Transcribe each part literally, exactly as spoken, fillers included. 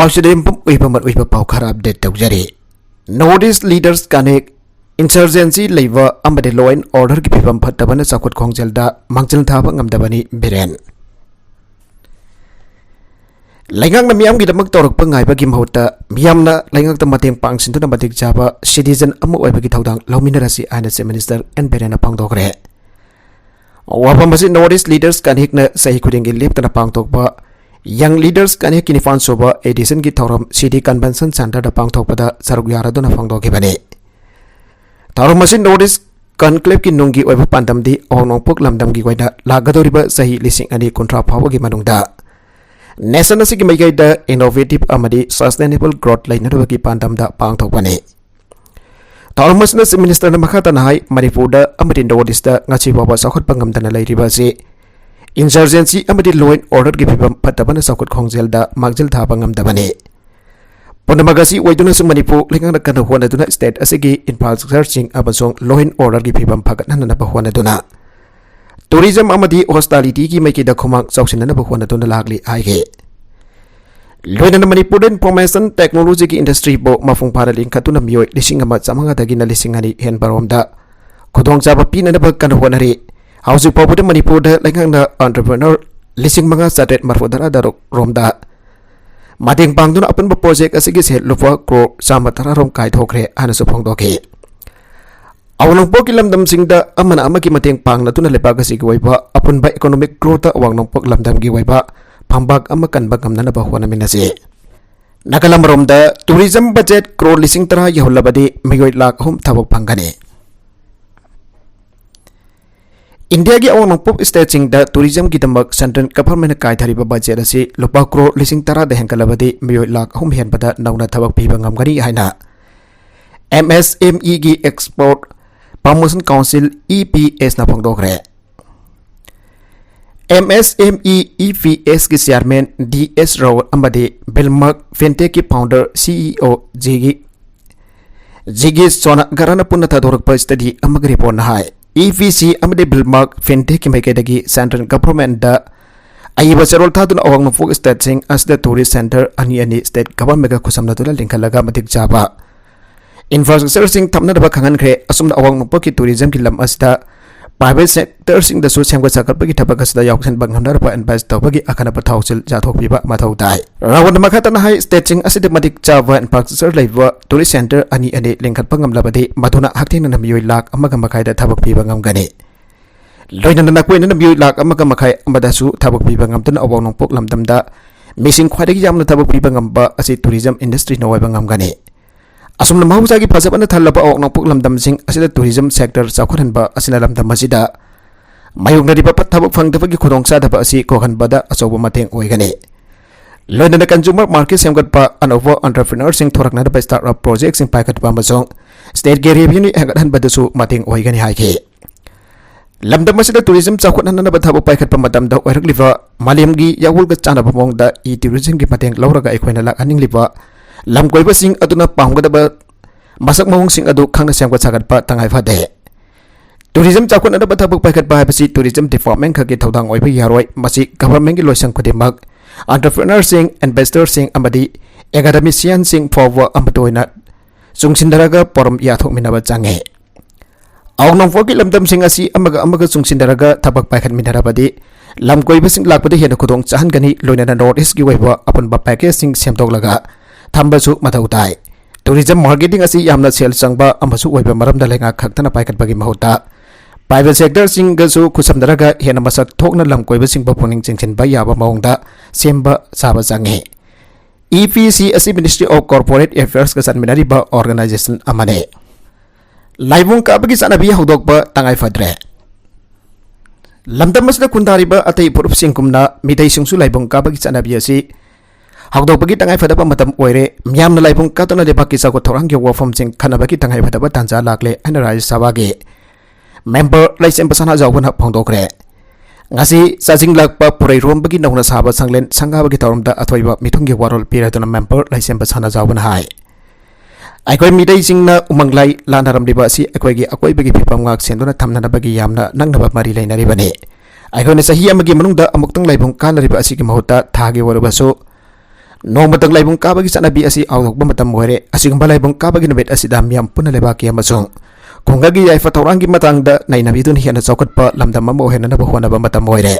ꯑꯁꯤꯗ ꯌꯨꯝꯐꯝ ꯑꯣꯏꯕ ꯃꯔꯨꯑꯣꯏꯕ ꯄꯥꯎ ꯈꯔ ꯑꯞꯗꯦꯠ ꯇꯧꯖꯔꯤ꯫ North East Leaders Connect, insurgency ꯂꯩꯕ ꯑꯃꯗꯤ law and orderꯒꯤ ꯐꯤꯕꯝ ꯐꯠꯇꯕꯅ ꯆꯥꯎꯈꯠ ꯈꯣꯡꯖꯦꯜꯗ ꯃꯥꯡꯖꯤꯜ ꯊꯥꯕ ꯉꯝꯗꯕꯅꯤ ꯕꯤꯔꯦꯟ꯫ ꯂꯩꯉꯥꯛꯅ ꯃꯤꯌꯥꯝꯒꯤꯗꯃꯛ ꯇꯧꯔꯛꯄ ꯉꯥꯏꯕꯒꯤ ꯃꯍꯨꯠꯇ ꯃꯤꯌꯥꯝꯅ ꯂꯩꯉꯥꯛꯇ ꯃꯇꯦꯡ ꯄꯥꯡꯁꯤꯟꯗꯨꯅ ꯃꯇꯤꯛ ꯆꯥꯕ citizen ꯑꯃ ꯑꯣꯏꯕꯒꯤ ꯊꯧꯗꯥꯡ ꯂꯧꯃꯤꯟꯅꯔꯁꯤ ꯍꯥꯏꯅ Chief Minister ꯑꯦꯟ ꯕꯤꯔꯦꯟꯅ ꯐꯣꯡꯗꯣꯛꯈ꯭ꯔꯦ꯫ ꯋꯥꯐꯝ ꯑꯁꯤ North East Leaders Connectꯅ ꯆꯍꯤ ꯈꯨꯗꯤꯡꯒꯤ ꯂꯦꯞꯇꯅ ꯄꯥꯡꯊꯣꯛꯄ Young Leaders Connectꯀꯤ ꯅꯤꯄꯥꯟ ꯁꯨꯕ editionꯒꯤ ꯊꯧꯔꯝ City Convention Centreꯗ ꯄꯥꯡꯊꯣꯛꯄꯗ ꯁꯔꯨꯛ ꯌꯥꯔꯗꯨꯅ ꯐꯣꯡꯗꯣꯛꯈꯤꯕꯅꯤ꯫ ꯊꯧꯔꯝ ꯑꯁꯤ North East Conclaveꯀꯤ ꯅꯨꯡꯒꯤ ꯑꯣꯏꯕ ꯄꯥꯟꯗꯝꯗꯤ ꯑꯋꯥꯡ ꯅꯣꯡꯄꯣꯛ ꯂꯝꯗꯝꯒꯤ ꯑꯣꯏꯅ ꯂꯥꯛꯀꯗꯧꯔꯤꯕ ꯆꯍꯤ ꯂꯤꯁꯤꯡ ꯑꯅꯤ ꯀꯨꯟꯊ꯭ꯔꯥ ꯐꯥꯎꯕꯒꯤ ꯃꯅꯨꯡꯗ nation ꯑꯁꯤꯒꯤ ꯃꯥꯏꯀꯩꯗ innovative ꯑꯃꯗꯤ sustainable growth ꯂꯩꯅꯅꯕꯒꯤ ꯄꯥꯟꯗꯝꯗ ꯄꯥꯡꯊꯣꯛꯄꯅꯤ꯫ ꯊꯧꯔꯝ ꯑꯁꯤꯗ Chief Ministerꯅ ꯃꯈꯥ ꯇꯥꯅ ꯍꯥꯏ, ꯃꯅꯤꯄꯨꯔꯗ ꯑꯃꯗꯤ North Eastꯇ ꯉꯁꯤ ꯐꯥꯎꯕ ꯆꯥꯎꯈꯠꯄ ꯉꯝꯗꯅ ꯂꯩꯔꯤꯕ ꯑꯁꯤ insurgency ꯑꯃꯗꯤ law and orderꯒꯤ ꯐꯤꯕꯝ ꯐꯠꯇꯕꯅ ꯆꯥꯎꯈꯠ ꯈꯣꯡꯖꯦꯜꯗ ꯃꯥꯡꯖꯤꯜ ꯊꯥꯕ ꯉꯝꯗꯕꯅꯤ꯫ ꯄꯨꯝꯅꯃꯛ ꯑꯁꯤ ꯑꯣꯏꯗꯨꯅꯁꯨ ꯃꯅꯤꯄꯨꯔ ꯂꯩꯉꯥꯛꯅ ꯀꯟꯅ ꯍꯣꯠꯅꯗꯨꯅ state ꯑꯁꯤꯒꯤ infrastructureꯁꯤꯡ ꯑꯃꯁꯨꯡ law and orderꯒꯤ ꯐꯤꯕꯝ ꯐꯒꯠꯍꯟꯅꯕ ꯍꯣꯠꯅꯗꯨꯅ tourism ꯑꯃꯗꯤ hospitalityꯒꯤ ꯃꯥꯏꯀꯩꯗ ꯈꯨꯃꯥꯡ ꯆꯥꯎꯁꯤꯟꯅꯅꯕ ꯍꯣꯠꯅꯗꯨꯅ ꯂꯥꯛꯂꯤ ꯍꯥꯏꯈꯤ꯫ ꯂꯣꯏꯅꯅ ꯃꯅꯤꯄꯨꯔꯗ information technologyꯒꯤ industryꯕꯨ ꯃꯄꯨꯡ ꯐꯥꯅ ꯂꯤꯡꯈꯠꯇꯨꯅ ꯃꯤꯑꯣꯏ ꯂꯤꯁꯤꯡ ꯑꯃ ꯆꯥꯃꯉꯥꯗꯒꯤꯅ ꯂꯤꯁꯤꯡ ꯑꯅꯤ ꯍꯦꯟꯕ ꯔꯣꯝꯗ ꯈꯨꯗꯣꯡꯆꯥꯕ ꯄꯤꯅꯅꯕ ꯀꯟꯅ ꯍꯣꯠꯅꯔꯤ꯫ ꯍꯧꯖꯤꯛ ꯐꯥꯎꯕꯗ ꯃꯅꯤꯄꯨꯔꯗ ꯂꯩꯉꯥꯛꯅ entrepreneur ꯂꯤꯁꯤꯡ ꯃꯉꯥ ꯆꯥꯇ꯭ꯔꯦꯠ ꯃꯔꯤꯐꯨ ꯇꯔꯥ ꯇꯔꯨꯛ ꯔꯣꯝꯗ ꯃꯇꯦꯡ ꯄꯥꯡꯗꯨꯅ ꯑꯄꯨꯟꯕ project ꯑꯁꯤꯒꯤ ꯁꯦꯜ ꯂꯨꯄꯥ ꯀ꯭ꯔꯣꯔ ꯆꯥꯝꯃ ꯇꯔꯥ ꯔꯣꯝ ꯀꯥꯏꯊꯣꯛꯈ꯭ꯔꯦ ꯍꯥꯏꯅꯁꯨ ꯐꯣꯡꯗꯣꯛꯈꯤ꯫ ꯑꯋꯥꯡ ꯅꯣꯡꯄꯣꯛꯀꯤ ꯂꯝꯗꯝꯁꯤꯡꯗ ꯑꯃꯅ ꯑꯃꯒꯤ ꯃꯇꯦꯡ ꯄꯥꯡꯅꯗꯨꯅ ꯂꯩꯕꯥꯛ ꯑꯁꯤꯒꯤ ꯑꯣꯏꯕ ꯑꯄꯨꯟꯕ economic growthꯇ ꯑꯋꯥꯡ ꯅꯣꯡꯄꯣꯛ ꯂꯝꯗꯝꯒꯤ ꯑꯣꯏꯕ ꯐꯝꯕꯥꯛ ꯑꯃ ꯀꯟꯕ ꯉꯝꯅꯅꯕ ꯍꯣꯠꯅꯃꯤꯟꯅꯁꯤ꯫ ꯅꯥꯒꯥꯂꯦꯟ ꯑꯃꯔꯣꯝꯗ tourism budget ꯀ꯭ꯔꯣꯔ ꯂꯤꯁꯤꯡ ꯇꯔꯥ ꯌꯧꯍꯜꯂꯕꯗꯤ ꯃꯤꯑꯣꯏ ꯂꯥꯈ ꯑꯍꯨꯝ ꯊꯕꯛ ꯐꯪꯒꯅꯤ꯫ ꯏꯟꯗꯤꯌꯥꯒꯤ ꯑꯋꯥꯡ ꯅꯣꯡꯄꯣꯛ stateꯁꯤꯡꯗ tourismꯒꯤꯗꯃꯛ central governmentꯅ ꯀꯥꯏꯊꯔꯤꯕ budget ꯑꯁꯤ ꯂꯨꯄꯥ ꯀ꯭ꯔꯣꯔ ꯂꯤꯁꯤꯡ ꯇꯔꯥꯗ ꯍꯦꯟꯒꯠꯂꯕꯗꯤ ꯃꯤꯑꯣꯏ ꯂꯥꯈ ꯑꯍꯨꯝ ꯍꯦꯟꯕꯗ ꯅꯧꯅ ꯊꯕꯛ ꯄꯤꯕ ꯉꯝꯒꯅꯤ ꯍꯥꯏꯅ MSMEꯒꯤ Export Promotion Council, EPSꯅ ꯐꯣꯡꯗꯣꯛꯈ꯭ꯔꯦ꯫ MSME EPSꯀꯤ chairman D S Rao ꯑꯃꯗꯤ Bilmark Fintechꯀꯤ founder CEO Jiggy, Jiggy Sonagaraꯅ ꯄꯨꯟꯅ ꯊꯥꯗꯣꯔꯛꯄ study ꯑꯃꯒꯤ reportꯅ ꯍꯥꯏ, EPS ꯑꯃꯗꯤ Bilmark Fintechꯀꯤ ꯃꯥꯏꯀꯩꯗꯒꯤ central governmentꯗ ꯑꯏꯕ ꯆꯦꯔꯣꯜ ꯊꯥꯗꯨꯅ ꯑꯋꯥꯡ ꯅꯣꯡꯄꯣꯛ ꯁ꯭ꯇꯦꯠꯁꯤꯡ ꯑꯁꯤꯗ ꯇꯨꯔꯤꯁ ꯁꯦꯟꯇꯔ ꯑꯅꯤ ꯑꯅꯤ ꯁ꯭ꯇꯦꯠ ꯒꯚꯔꯟꯃꯦꯟꯒ ꯈꯨꯠꯁꯝꯅꯗꯨꯅ ꯂꯤꯡꯈꯠꯂꯒ ꯃꯇꯤꯛ ꯆꯥꯕ ꯏꯟꯐ꯭ꯔꯥꯁ꯭ꯇ꯭ꯔꯛꯆꯔꯁꯤꯡ ꯊꯝꯅꯅꯕ ꯈꯪꯍꯟꯈ꯭ꯔꯦ꯫ ꯑꯁꯨꯝꯅ ꯑꯋꯥꯡ ꯅꯣꯡꯄꯣꯛꯀꯤ ꯇꯨꯔꯤꯖꯝꯒꯤ ꯂꯝ ꯑꯁꯤꯗ ꯄ꯭ꯔꯥꯏꯚꯦꯠ ꯁꯦꯛꯇꯔꯁꯤꯡꯗꯁꯨ ꯁꯦꯝꯒꯠ ꯁꯥꯒꯠꯄꯒꯤ ꯊꯕꯛ ꯑꯁꯤꯗ ꯌꯥꯎꯁꯤꯟꯕ ꯉꯝꯅꯅꯕ ꯏꯟꯚꯦꯁ꯭ꯠ ꯇꯧꯕꯒꯤ ꯑꯈꯟꯅꯕ ꯊꯧꯁꯤꯜ ꯌꯥꯊꯣꯛꯄꯤꯕ ꯃꯊꯧ ꯇꯥꯏ꯫ ꯔꯥꯍꯨꯜꯅ ꯃꯈꯥ ꯇꯥꯅ ꯍꯥꯏ, ꯁ꯭ꯇꯦꯠꯁꯤꯡ ꯑꯁꯤꯗ ꯃꯇꯤꯛ ꯆꯥꯕ ꯏꯟꯐ꯭ꯔꯥꯁ꯭ꯇ꯭ꯔꯛꯆꯔ ꯂꯩꯕ ꯇꯨꯔꯤꯁ ꯁꯦꯟꯇꯔ ꯑꯅꯤ ꯑꯅꯤ ꯂꯤꯡꯈꯠꯄ ꯉꯝꯂꯕꯗꯤ ꯃꯗꯨꯅ ꯍꯛꯊꯦꯡꯅꯅ ꯃꯤꯑꯣꯏ ꯂꯥꯈ ꯑꯃꯒ ꯃꯈꯥꯏꯗ ꯊꯕꯛ ꯄꯤꯕ ꯉꯝꯒꯅꯤ꯫ ꯂꯣꯏꯅꯅ ꯅꯥꯀꯣꯏꯅꯅ ꯃꯤꯑꯣꯏ ꯂꯥꯈ ꯑꯃꯒ ꯃꯈꯥꯏ ꯑꯃꯗꯁꯨ ꯊꯕꯛ ꯄꯤꯕ ꯉꯝꯗꯨꯅ ꯑꯋꯥꯡ ꯅꯣꯡꯄꯣꯛ ꯂꯝꯗꯝꯗ ꯃꯤꯁꯤꯡ ꯈ꯭ꯋꯥꯏꯗꯒꯤ ꯌꯥꯝꯅ ꯊꯕꯛ ꯄꯤꯕ ꯉꯝꯕ ꯑꯁꯤ ꯇꯨꯔꯤꯖꯝ ꯏꯟꯗꯁꯇ꯭ꯔꯤꯅ ꯑꯣꯏꯕ ꯉꯝꯒꯅꯤ꯫ ꯑꯁꯨꯝꯅ ꯃꯍꯧꯁꯥꯒꯤ ꯐꯖꯕꯅ ꯊꯜꯂꯕ ꯑꯋꯥꯡ ꯅꯣꯡꯄꯣꯛ ꯂꯝꯗꯝꯁꯤꯡ ꯑꯁꯤꯗ ꯇꯨꯔꯤꯖꯝ ꯁꯦꯛꯇꯔ ꯆꯥꯎꯈꯠꯍꯟꯕ ꯑꯁꯤꯅ ꯂꯝꯗꯝ ꯑꯁꯤꯗ ꯃꯥꯌꯣꯛꯅꯔꯤꯕ ꯐꯠ-, ꯊꯕꯛ ꯐꯪꯗꯕꯒꯤ ꯈꯨꯗꯣꯡꯆꯥꯗꯕ ꯑꯁꯤ ꯀꯣꯛꯍꯟꯕꯗ ꯑꯆꯧꯕ ꯃꯇꯦꯡ ꯑꯣꯏꯒꯅꯤ꯫ ꯂꯣꯏꯅꯅ ꯀꯟꯖꯨꯃꯔ ꯃꯥꯔꯀꯦꯠ ꯁꯦꯝꯒꯠꯄ, ꯑꯅꯧꯕ ꯑꯦꯟꯇꯔꯄ꯭ꯔꯤꯅꯔꯁꯤꯡ ꯊꯣꯔꯛꯅꯅꯕ ꯁ꯭ꯇꯥꯔꯠ ꯑꯞ ꯄ꯭ꯔꯣꯖꯦꯛꯁꯤꯡ ꯄꯥꯏꯈꯠꯄ ꯑꯃꯁꯨꯡ ꯁ꯭ꯇꯦꯠꯀꯤ ꯔꯦꯚꯤꯅ꯭ꯌꯨ ꯍꯦꯟꯒꯠꯍꯟꯕꯗꯁꯨ ꯃꯇꯦꯡ ꯑꯣꯏꯒꯅꯤ ꯍꯥꯏꯈꯤ꯫ ꯂꯝꯗꯝ ꯑꯁꯤꯗ ꯇꯨꯔꯤꯖꯝ ꯆꯥꯎꯈꯠꯍꯟꯅꯅꯕ ꯊꯕꯛ ꯄꯥꯏꯈꯠꯄ ꯃꯇꯝꯗ ꯑꯣꯏꯔꯛꯂꯤꯕ ꯃꯥꯂꯦꯝꯒꯤ ꯌꯥꯋꯣꯜꯒ ꯆꯥꯟꯅꯕ ꯃꯑꯣꯡꯗ ꯏ ꯇꯨꯔꯤꯖꯝꯒꯤ ꯃꯇꯦꯡ ꯂꯧꯔꯒ ꯑꯩꯈꯣꯏꯅ ꯂꯥꯛꯍꯟꯅꯤꯡꯂꯤꯕ ꯂꯝ ꯀꯣꯏꯕꯁꯤꯡ ꯑꯗꯨꯅ ꯄꯥꯝꯒꯗꯕ ꯃꯁꯛ ꯃꯑꯣꯡꯁꯤꯡ ꯑꯗꯨ ꯈꯪꯅ ꯁꯦꯝꯒꯠ ꯁꯥꯒꯠꯄ ꯇꯉꯥꯏ ꯐꯗꯦ꯫ ꯇꯨꯔꯤꯖꯝ ꯆꯥꯎꯈꯠꯅꯅꯕ ꯊꯕꯛ ꯄꯥꯏꯈꯠꯄ ꯍꯥꯏꯕꯁꯤ ꯇꯨꯔꯤꯖꯝ ꯗꯤꯄꯥꯔꯠꯃꯦꯟ ꯈꯛꯀꯤ ꯊꯧꯗꯥꯡ ꯑꯣꯏꯕ ꯌꯥꯔꯣꯏ, ꯃꯁꯤ ꯒꯚꯔꯟꯃꯦꯟꯒꯤ ꯂꯣꯏꯁꯪ ꯈꯨꯗꯤꯡꯃꯛ, ꯑꯦꯟꯇꯔꯄ꯭ꯔꯤꯅꯔꯁꯤꯡ, ꯏꯟꯚꯦꯁꯇꯔꯁꯤꯡ ꯑꯃꯗꯤ ꯑꯦꯀꯥꯗꯦꯃꯤꯁꯤꯌꯥꯟꯁꯤꯡ ꯐꯥꯎꯕ ꯑꯃꯠꯇ ꯑꯣꯏꯅ ꯆꯨꯡꯁꯤꯟꯅꯔꯒ ꯄꯣꯔꯝ ꯌꯥꯊꯣꯛꯃꯤꯟꯅꯕ ꯆꯪꯉꯤ꯫ ꯑꯋꯥꯡ ꯅꯣꯡꯄꯣꯛꯀꯤ ꯂꯝꯗꯝꯁꯤꯡ ꯑꯁꯤ ꯑꯃꯒ ꯑꯃꯒ ꯆꯨꯡꯁꯤꯟꯅꯔꯒ ꯊꯕꯛ ꯄꯥꯏꯈꯠꯃꯤꯟꯅꯔꯕꯗꯤ ꯂꯝ ꯀꯣꯏꯕꯁꯤꯡ ꯂꯥꯛꯄꯗ ꯍꯦꯟꯅ ꯈꯨꯗꯣꯡ ꯆꯥꯍꯟꯒꯅꯤ, ꯂꯣꯏꯅꯅ ꯅꯣꯔꯠ ꯏꯁꯀꯤ ꯑꯣꯏꯕ ꯑꯄꯨꯟꯕ ꯄꯦꯀꯦꯖꯁꯤꯡ ꯁꯦꯝꯗꯣꯛꯂꯒ ꯊꯝꯕꯁꯨ ꯃꯊꯧ ꯇꯥꯏ꯫ ꯇꯨꯔꯤꯖꯝ ꯃꯥꯔꯀꯦꯇꯤꯡ ꯑꯁꯤ ꯌꯥꯝꯅ ꯁꯦꯜ ꯆꯪꯕ ꯑꯃꯁꯨ ꯑꯣꯏꯕ ꯃꯔꯝꯗ ꯂꯩꯉꯥꯛ ꯈꯛꯇꯅ ꯄꯥꯏꯈꯠꯄꯒꯤ ꯃꯍꯨꯠꯇ ꯄ꯭ꯔꯥꯏꯚꯦꯠ ꯁꯦꯛꯇꯔꯁꯤꯡꯒꯁꯨ ꯈꯨꯠꯁꯝꯅꯔꯒ ꯍꯦꯟꯅ ꯃꯁꯛ ꯊꯣꯛꯅ ꯂꯝ ꯀꯣꯏꯕꯁꯤꯡꯕꯨ ꯄꯨꯛꯅꯤꯡ ꯆꯤꯡꯁꯤꯟꯕ ꯌꯥꯕ ꯃꯑꯣꯡꯗ ꯁꯦꯝꯕ ꯁꯥꯕ ꯆꯪꯉꯤ꯫ ꯏ ꯄꯤ ꯁꯤ ꯑꯁꯤ Ministry of Corporate Affairsꯀ ꯆꯠꯃꯤꯟꯅꯔꯤꯕ ꯑꯣꯔꯒꯅꯥꯏꯖꯦꯁꯟ ꯑꯃꯅꯤ꯫ ꯂꯥꯏꯕꯨꯡ ꯀꯥꯕꯒꯤ ꯆꯠꯅꯕꯤ ꯍꯧꯗꯣꯛꯄ ꯇꯉꯥꯏ ꯐꯗ꯭ꯔꯦ꯫ ꯂꯝꯗꯝ ꯑꯁꯤꯗ ꯈꯨꯟꯗꯥꯔꯤꯕ ꯑꯇꯩ ꯐꯨꯔꯨꯞꯁꯤꯡꯒꯨꯝꯅ ꯃꯤꯇꯩꯁꯤꯡꯁꯨ ꯂꯥꯏꯕꯨꯡ ꯀꯥꯕꯒꯤ ꯆꯠꯅꯕꯤ ꯑꯁꯤ ꯍꯧꯗꯣꯛꯄꯒꯤ ꯇꯉꯥꯏꯐꯗꯕ ꯃꯇꯝ ꯑꯣꯏꯔꯦ꯫ ꯃꯤꯌꯥꯝꯅ ꯂꯥꯏꯕꯨꯡ ꯀꯥꯗꯨꯅ ꯂꯩꯕꯥꯛꯀꯤ ꯆꯥꯎꯈꯠ ꯊꯧꯔꯥꯡꯒꯤ ꯋꯥꯐꯝꯁꯤꯡ ꯈꯟꯅꯕꯒꯤ ꯇꯉꯥꯏꯐꯗꯕ ꯇꯥꯟꯖꯥ ꯂꯥꯛꯂꯦ ꯍꯥꯏꯅ ꯔꯥꯖ꯭ꯌ ꯁꯚꯥꯒꯤ ꯃꯦꯝꯕꯔ ꯂꯩꯁꯦꯝꯕ ꯁꯅꯥꯖꯥꯎꯕꯅ ꯐꯣꯡꯗꯣꯛꯈ꯭ꯔꯦ꯫ ꯉꯁꯤ ꯆꯥꯖꯤꯡꯂꯛꯄ ꯄꯨꯔꯩꯔꯣꯝꯕꯒꯤ ꯅꯧꯅ ꯁꯥꯕ ꯁꯪꯂꯦꯟ ꯁꯪꯒꯥꯕꯒꯤ ꯊꯧꯔꯝꯗ ꯑꯊꯣꯏꯕ ꯃꯤꯊꯨꯡꯒꯤ ꯋꯥꯔꯣꯜ ꯄꯤꯔꯗꯨꯅ ꯃꯦꯝꯕꯔ ꯂꯩꯁꯦꯝꯕ ꯁꯅꯥꯖꯥꯎꯕꯅ ꯍꯥꯏ, ꯑꯩꯈꯣꯏ ꯃꯤꯇꯩꯁꯤꯡꯅ ꯎꯃꯪ ꯂꯥꯏ ꯂꯥꯟꯅꯔꯝꯂꯤꯕ ꯑꯁꯤ ꯑꯩꯈꯣꯏꯒꯤ ꯑꯀꯣꯏꯕꯒꯤ ꯐꯤꯕꯝ ꯉꯥꯛ ꯁꯦꯟꯗꯨꯅ ꯊꯝꯅꯅꯕꯒꯤ ꯌꯥꯝꯅ ꯅꯛꯅꯕ ꯃꯔꯤ ꯂꯩꯅꯔꯤꯕꯅꯤ꯫ ꯑꯩꯈꯣꯏꯅ ꯆꯍꯤ ꯑꯃꯒꯤ ꯃꯅꯨꯡꯗ ꯑꯃꯨꯛꯇꯪ ꯂꯥꯏꯕꯨꯡ ꯀꯥꯅꯔꯤꯕ ꯑꯁꯤꯒꯤ ꯃꯍꯨꯠꯇ ꯊꯥꯒꯤ ꯑꯣꯏꯔꯕꯁꯨ ꯅꯣꯡꯃꯇꯪ ꯂꯥꯏꯕꯨꯡ ꯀꯥꯕꯒꯤ ꯆꯠꯅꯕꯤ ꯑꯁꯤ ꯍꯧꯗꯣꯛꯄ ꯃꯇꯝ ꯑꯣꯏꯔꯦ꯫ ꯑꯁꯤꯒꯨꯝꯕ ꯂꯥꯏꯕꯨꯡ ꯀꯥꯕꯒꯤ ꯅꯨꯃꯤꯠ ꯑꯁꯤꯗ ꯃꯤꯌꯥꯝ ꯄꯨꯟꯅ ꯂꯩꯕꯥꯛꯀꯤ ꯑꯃꯁꯨꯡ ꯈꯨꯡꯒꯪꯒꯤ ꯌꯥꯏꯐ ꯊꯧꯔꯥꯡꯒꯤ ꯃꯇꯥꯡꯗ ꯅꯩꯅꯕꯤꯗꯨꯅ ꯍꯦꯟꯅ ꯆꯥꯎꯈꯠꯄ ꯂꯝꯗꯝ ꯑꯃ ꯑꯣꯏꯍꯟꯅꯕ ꯍꯣꯠꯅꯕ ꯃꯇꯝ ꯑꯣꯏꯔꯦ꯫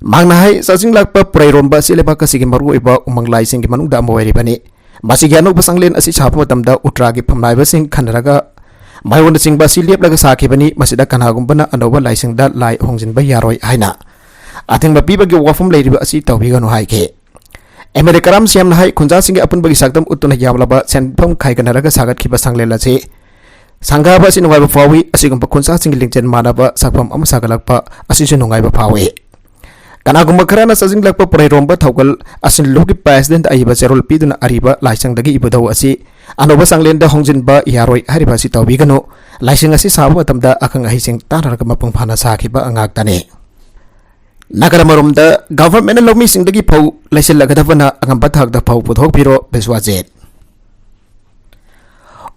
ꯃꯍꯥꯛꯅ ꯍꯥꯏ, ꯆꯥꯖꯤꯡ ꯂꯥꯛꯄ ꯄꯨꯔꯩꯔꯣꯝꯕ ꯑꯁꯤ ꯂꯩꯕꯥꯛ ꯑꯁꯤꯒꯤ ꯃꯔꯨꯑꯣꯏꯕ ꯎꯃꯪ ꯂꯥꯏꯁꯤꯡꯒꯤ ꯃꯅꯨꯡꯗ ꯑꯃ ꯑꯣꯏꯔꯤꯕꯅꯤ꯫ ꯃꯁꯤꯒꯤ ꯑꯅꯧꯕ ꯆꯥꯡꯂꯦꯟ ꯑꯁꯤ ꯁꯥꯕ ꯃꯇꯝꯗ ꯎꯇ꯭ꯔꯥꯒꯤ ꯐꯝꯅꯥꯏꯕꯁꯤꯡ ꯈꯟꯅꯔꯒ ꯃꯌꯣꯟꯅꯆꯤꯡꯕ ꯑꯁꯤ ꯂꯦꯞꯂꯒ ꯁꯥꯈꯤꯕꯅꯤ꯫ ꯃꯁꯤꯗ ꯀꯅꯥꯒꯨꯝꯕꯅ ꯑꯅꯧꯕ ꯂꯥꯏꯁꯤꯡꯗ ꯂꯥꯏ ꯍꯣꯡꯖꯤꯟꯕ ꯌꯥꯔꯣꯏ ꯍꯥꯏꯅ ꯑꯊꯤꯡꯕ ꯄꯤꯕꯒꯤ ꯋꯥꯐꯝ ꯂꯩꯔꯤꯕ ꯑꯁꯤ ꯇꯧꯕꯤꯒꯅꯨ ꯍꯥꯏꯈꯤ꯫ ꯑꯦꯝ ꯑꯦꯜ ꯑꯦ ꯀꯔꯥꯝ ꯁꯤꯌꯥꯝꯅ ꯍꯥꯏ, ꯈꯨꯟꯖꯥꯁꯤꯡꯒꯤ ꯑꯄꯨꯟꯕꯒꯤ ꯁꯛꯇꯝ ꯎꯠꯇꯨꯅ ꯌꯥꯝꯂꯕ ꯁꯦꯟꯐꯝ ꯈꯥꯏꯒꯠꯅꯔꯒ ꯁꯥꯒꯠꯈꯤꯕ ꯁꯪꯂꯦꯟ ꯑꯁꯤ ꯁꯪꯒꯥꯕ ꯑꯁꯤ ꯅꯨꯡꯉꯥꯏꯕ ꯐꯥꯎꯏ꯫ ꯑꯁꯤꯒꯨꯝꯕ ꯈꯨꯟꯖꯥꯁꯤꯡꯒꯤ ꯂꯤꯡꯖꯦꯜ ꯃꯥꯟꯅꯕ ꯁꯛꯐꯝ ꯑꯃ ꯁꯥꯒꯠꯂꯛꯄ ꯑꯁꯤꯁꯨ ꯅꯨꯡꯉꯥꯏꯕ ꯐꯥꯎꯏ꯫ ꯀꯅꯥꯒꯨꯝꯕ ꯈꯔꯅ ꯆꯥꯖꯤꯡꯂꯛꯄ ꯄꯨꯔꯩꯔꯣꯝꯕ ꯊꯧꯒꯜ ꯑꯁꯤꯟꯂꯨꯒꯤ ꯄ꯭ꯔꯦꯁꯤꯗꯦꯟꯠ ꯑꯏꯕ ꯆꯦꯔꯣꯜ ꯄꯤꯗꯨꯅ ꯑꯔꯤꯕ ꯂꯥꯏꯁꯪꯗꯒꯤ ꯏꯕꯨꯙꯧ ꯑꯁꯤ ꯑꯅꯧꯕ ꯆꯥꯡꯂꯦꯟꯗ ꯍꯣꯡꯖꯤꯟꯕ ꯌꯥꯔꯣꯏ ꯍꯥꯏꯔꯤꯕ ꯑꯁꯤ ꯇꯧꯕꯤꯒꯅꯨ꯫ ꯂꯥꯏꯁꯪ ꯑꯁꯤ ꯁꯥꯕ ꯃꯇꯝꯗ ꯑꯈꯪ ꯑꯍꯩꯁꯤꯡ ꯇꯥꯟꯅꯔꯒ ꯃꯄꯨꯡ ꯐꯥꯅ ꯁꯥꯈꯤꯕ ꯉꯥꯛꯇꯅꯤ꯫ ꯅꯥꯀꯜ ꯑꯃꯔꯣꯝꯗ, ꯒꯚꯔꯟꯃꯦꯟꯠꯅ ꯂꯧꯃꯤꯁꯤꯡꯗꯒꯤ ꯐꯧ ꯂꯩꯁꯤꯜꯂꯒꯗꯕꯅ ꯑꯉꯝꯕ ꯊꯥꯛꯇ ꯐꯧ ꯄꯨꯊꯣꯛꯄꯤꯔꯣ, ꯕꯤꯁ꯭ꯋꯥꯖꯤꯠ꯫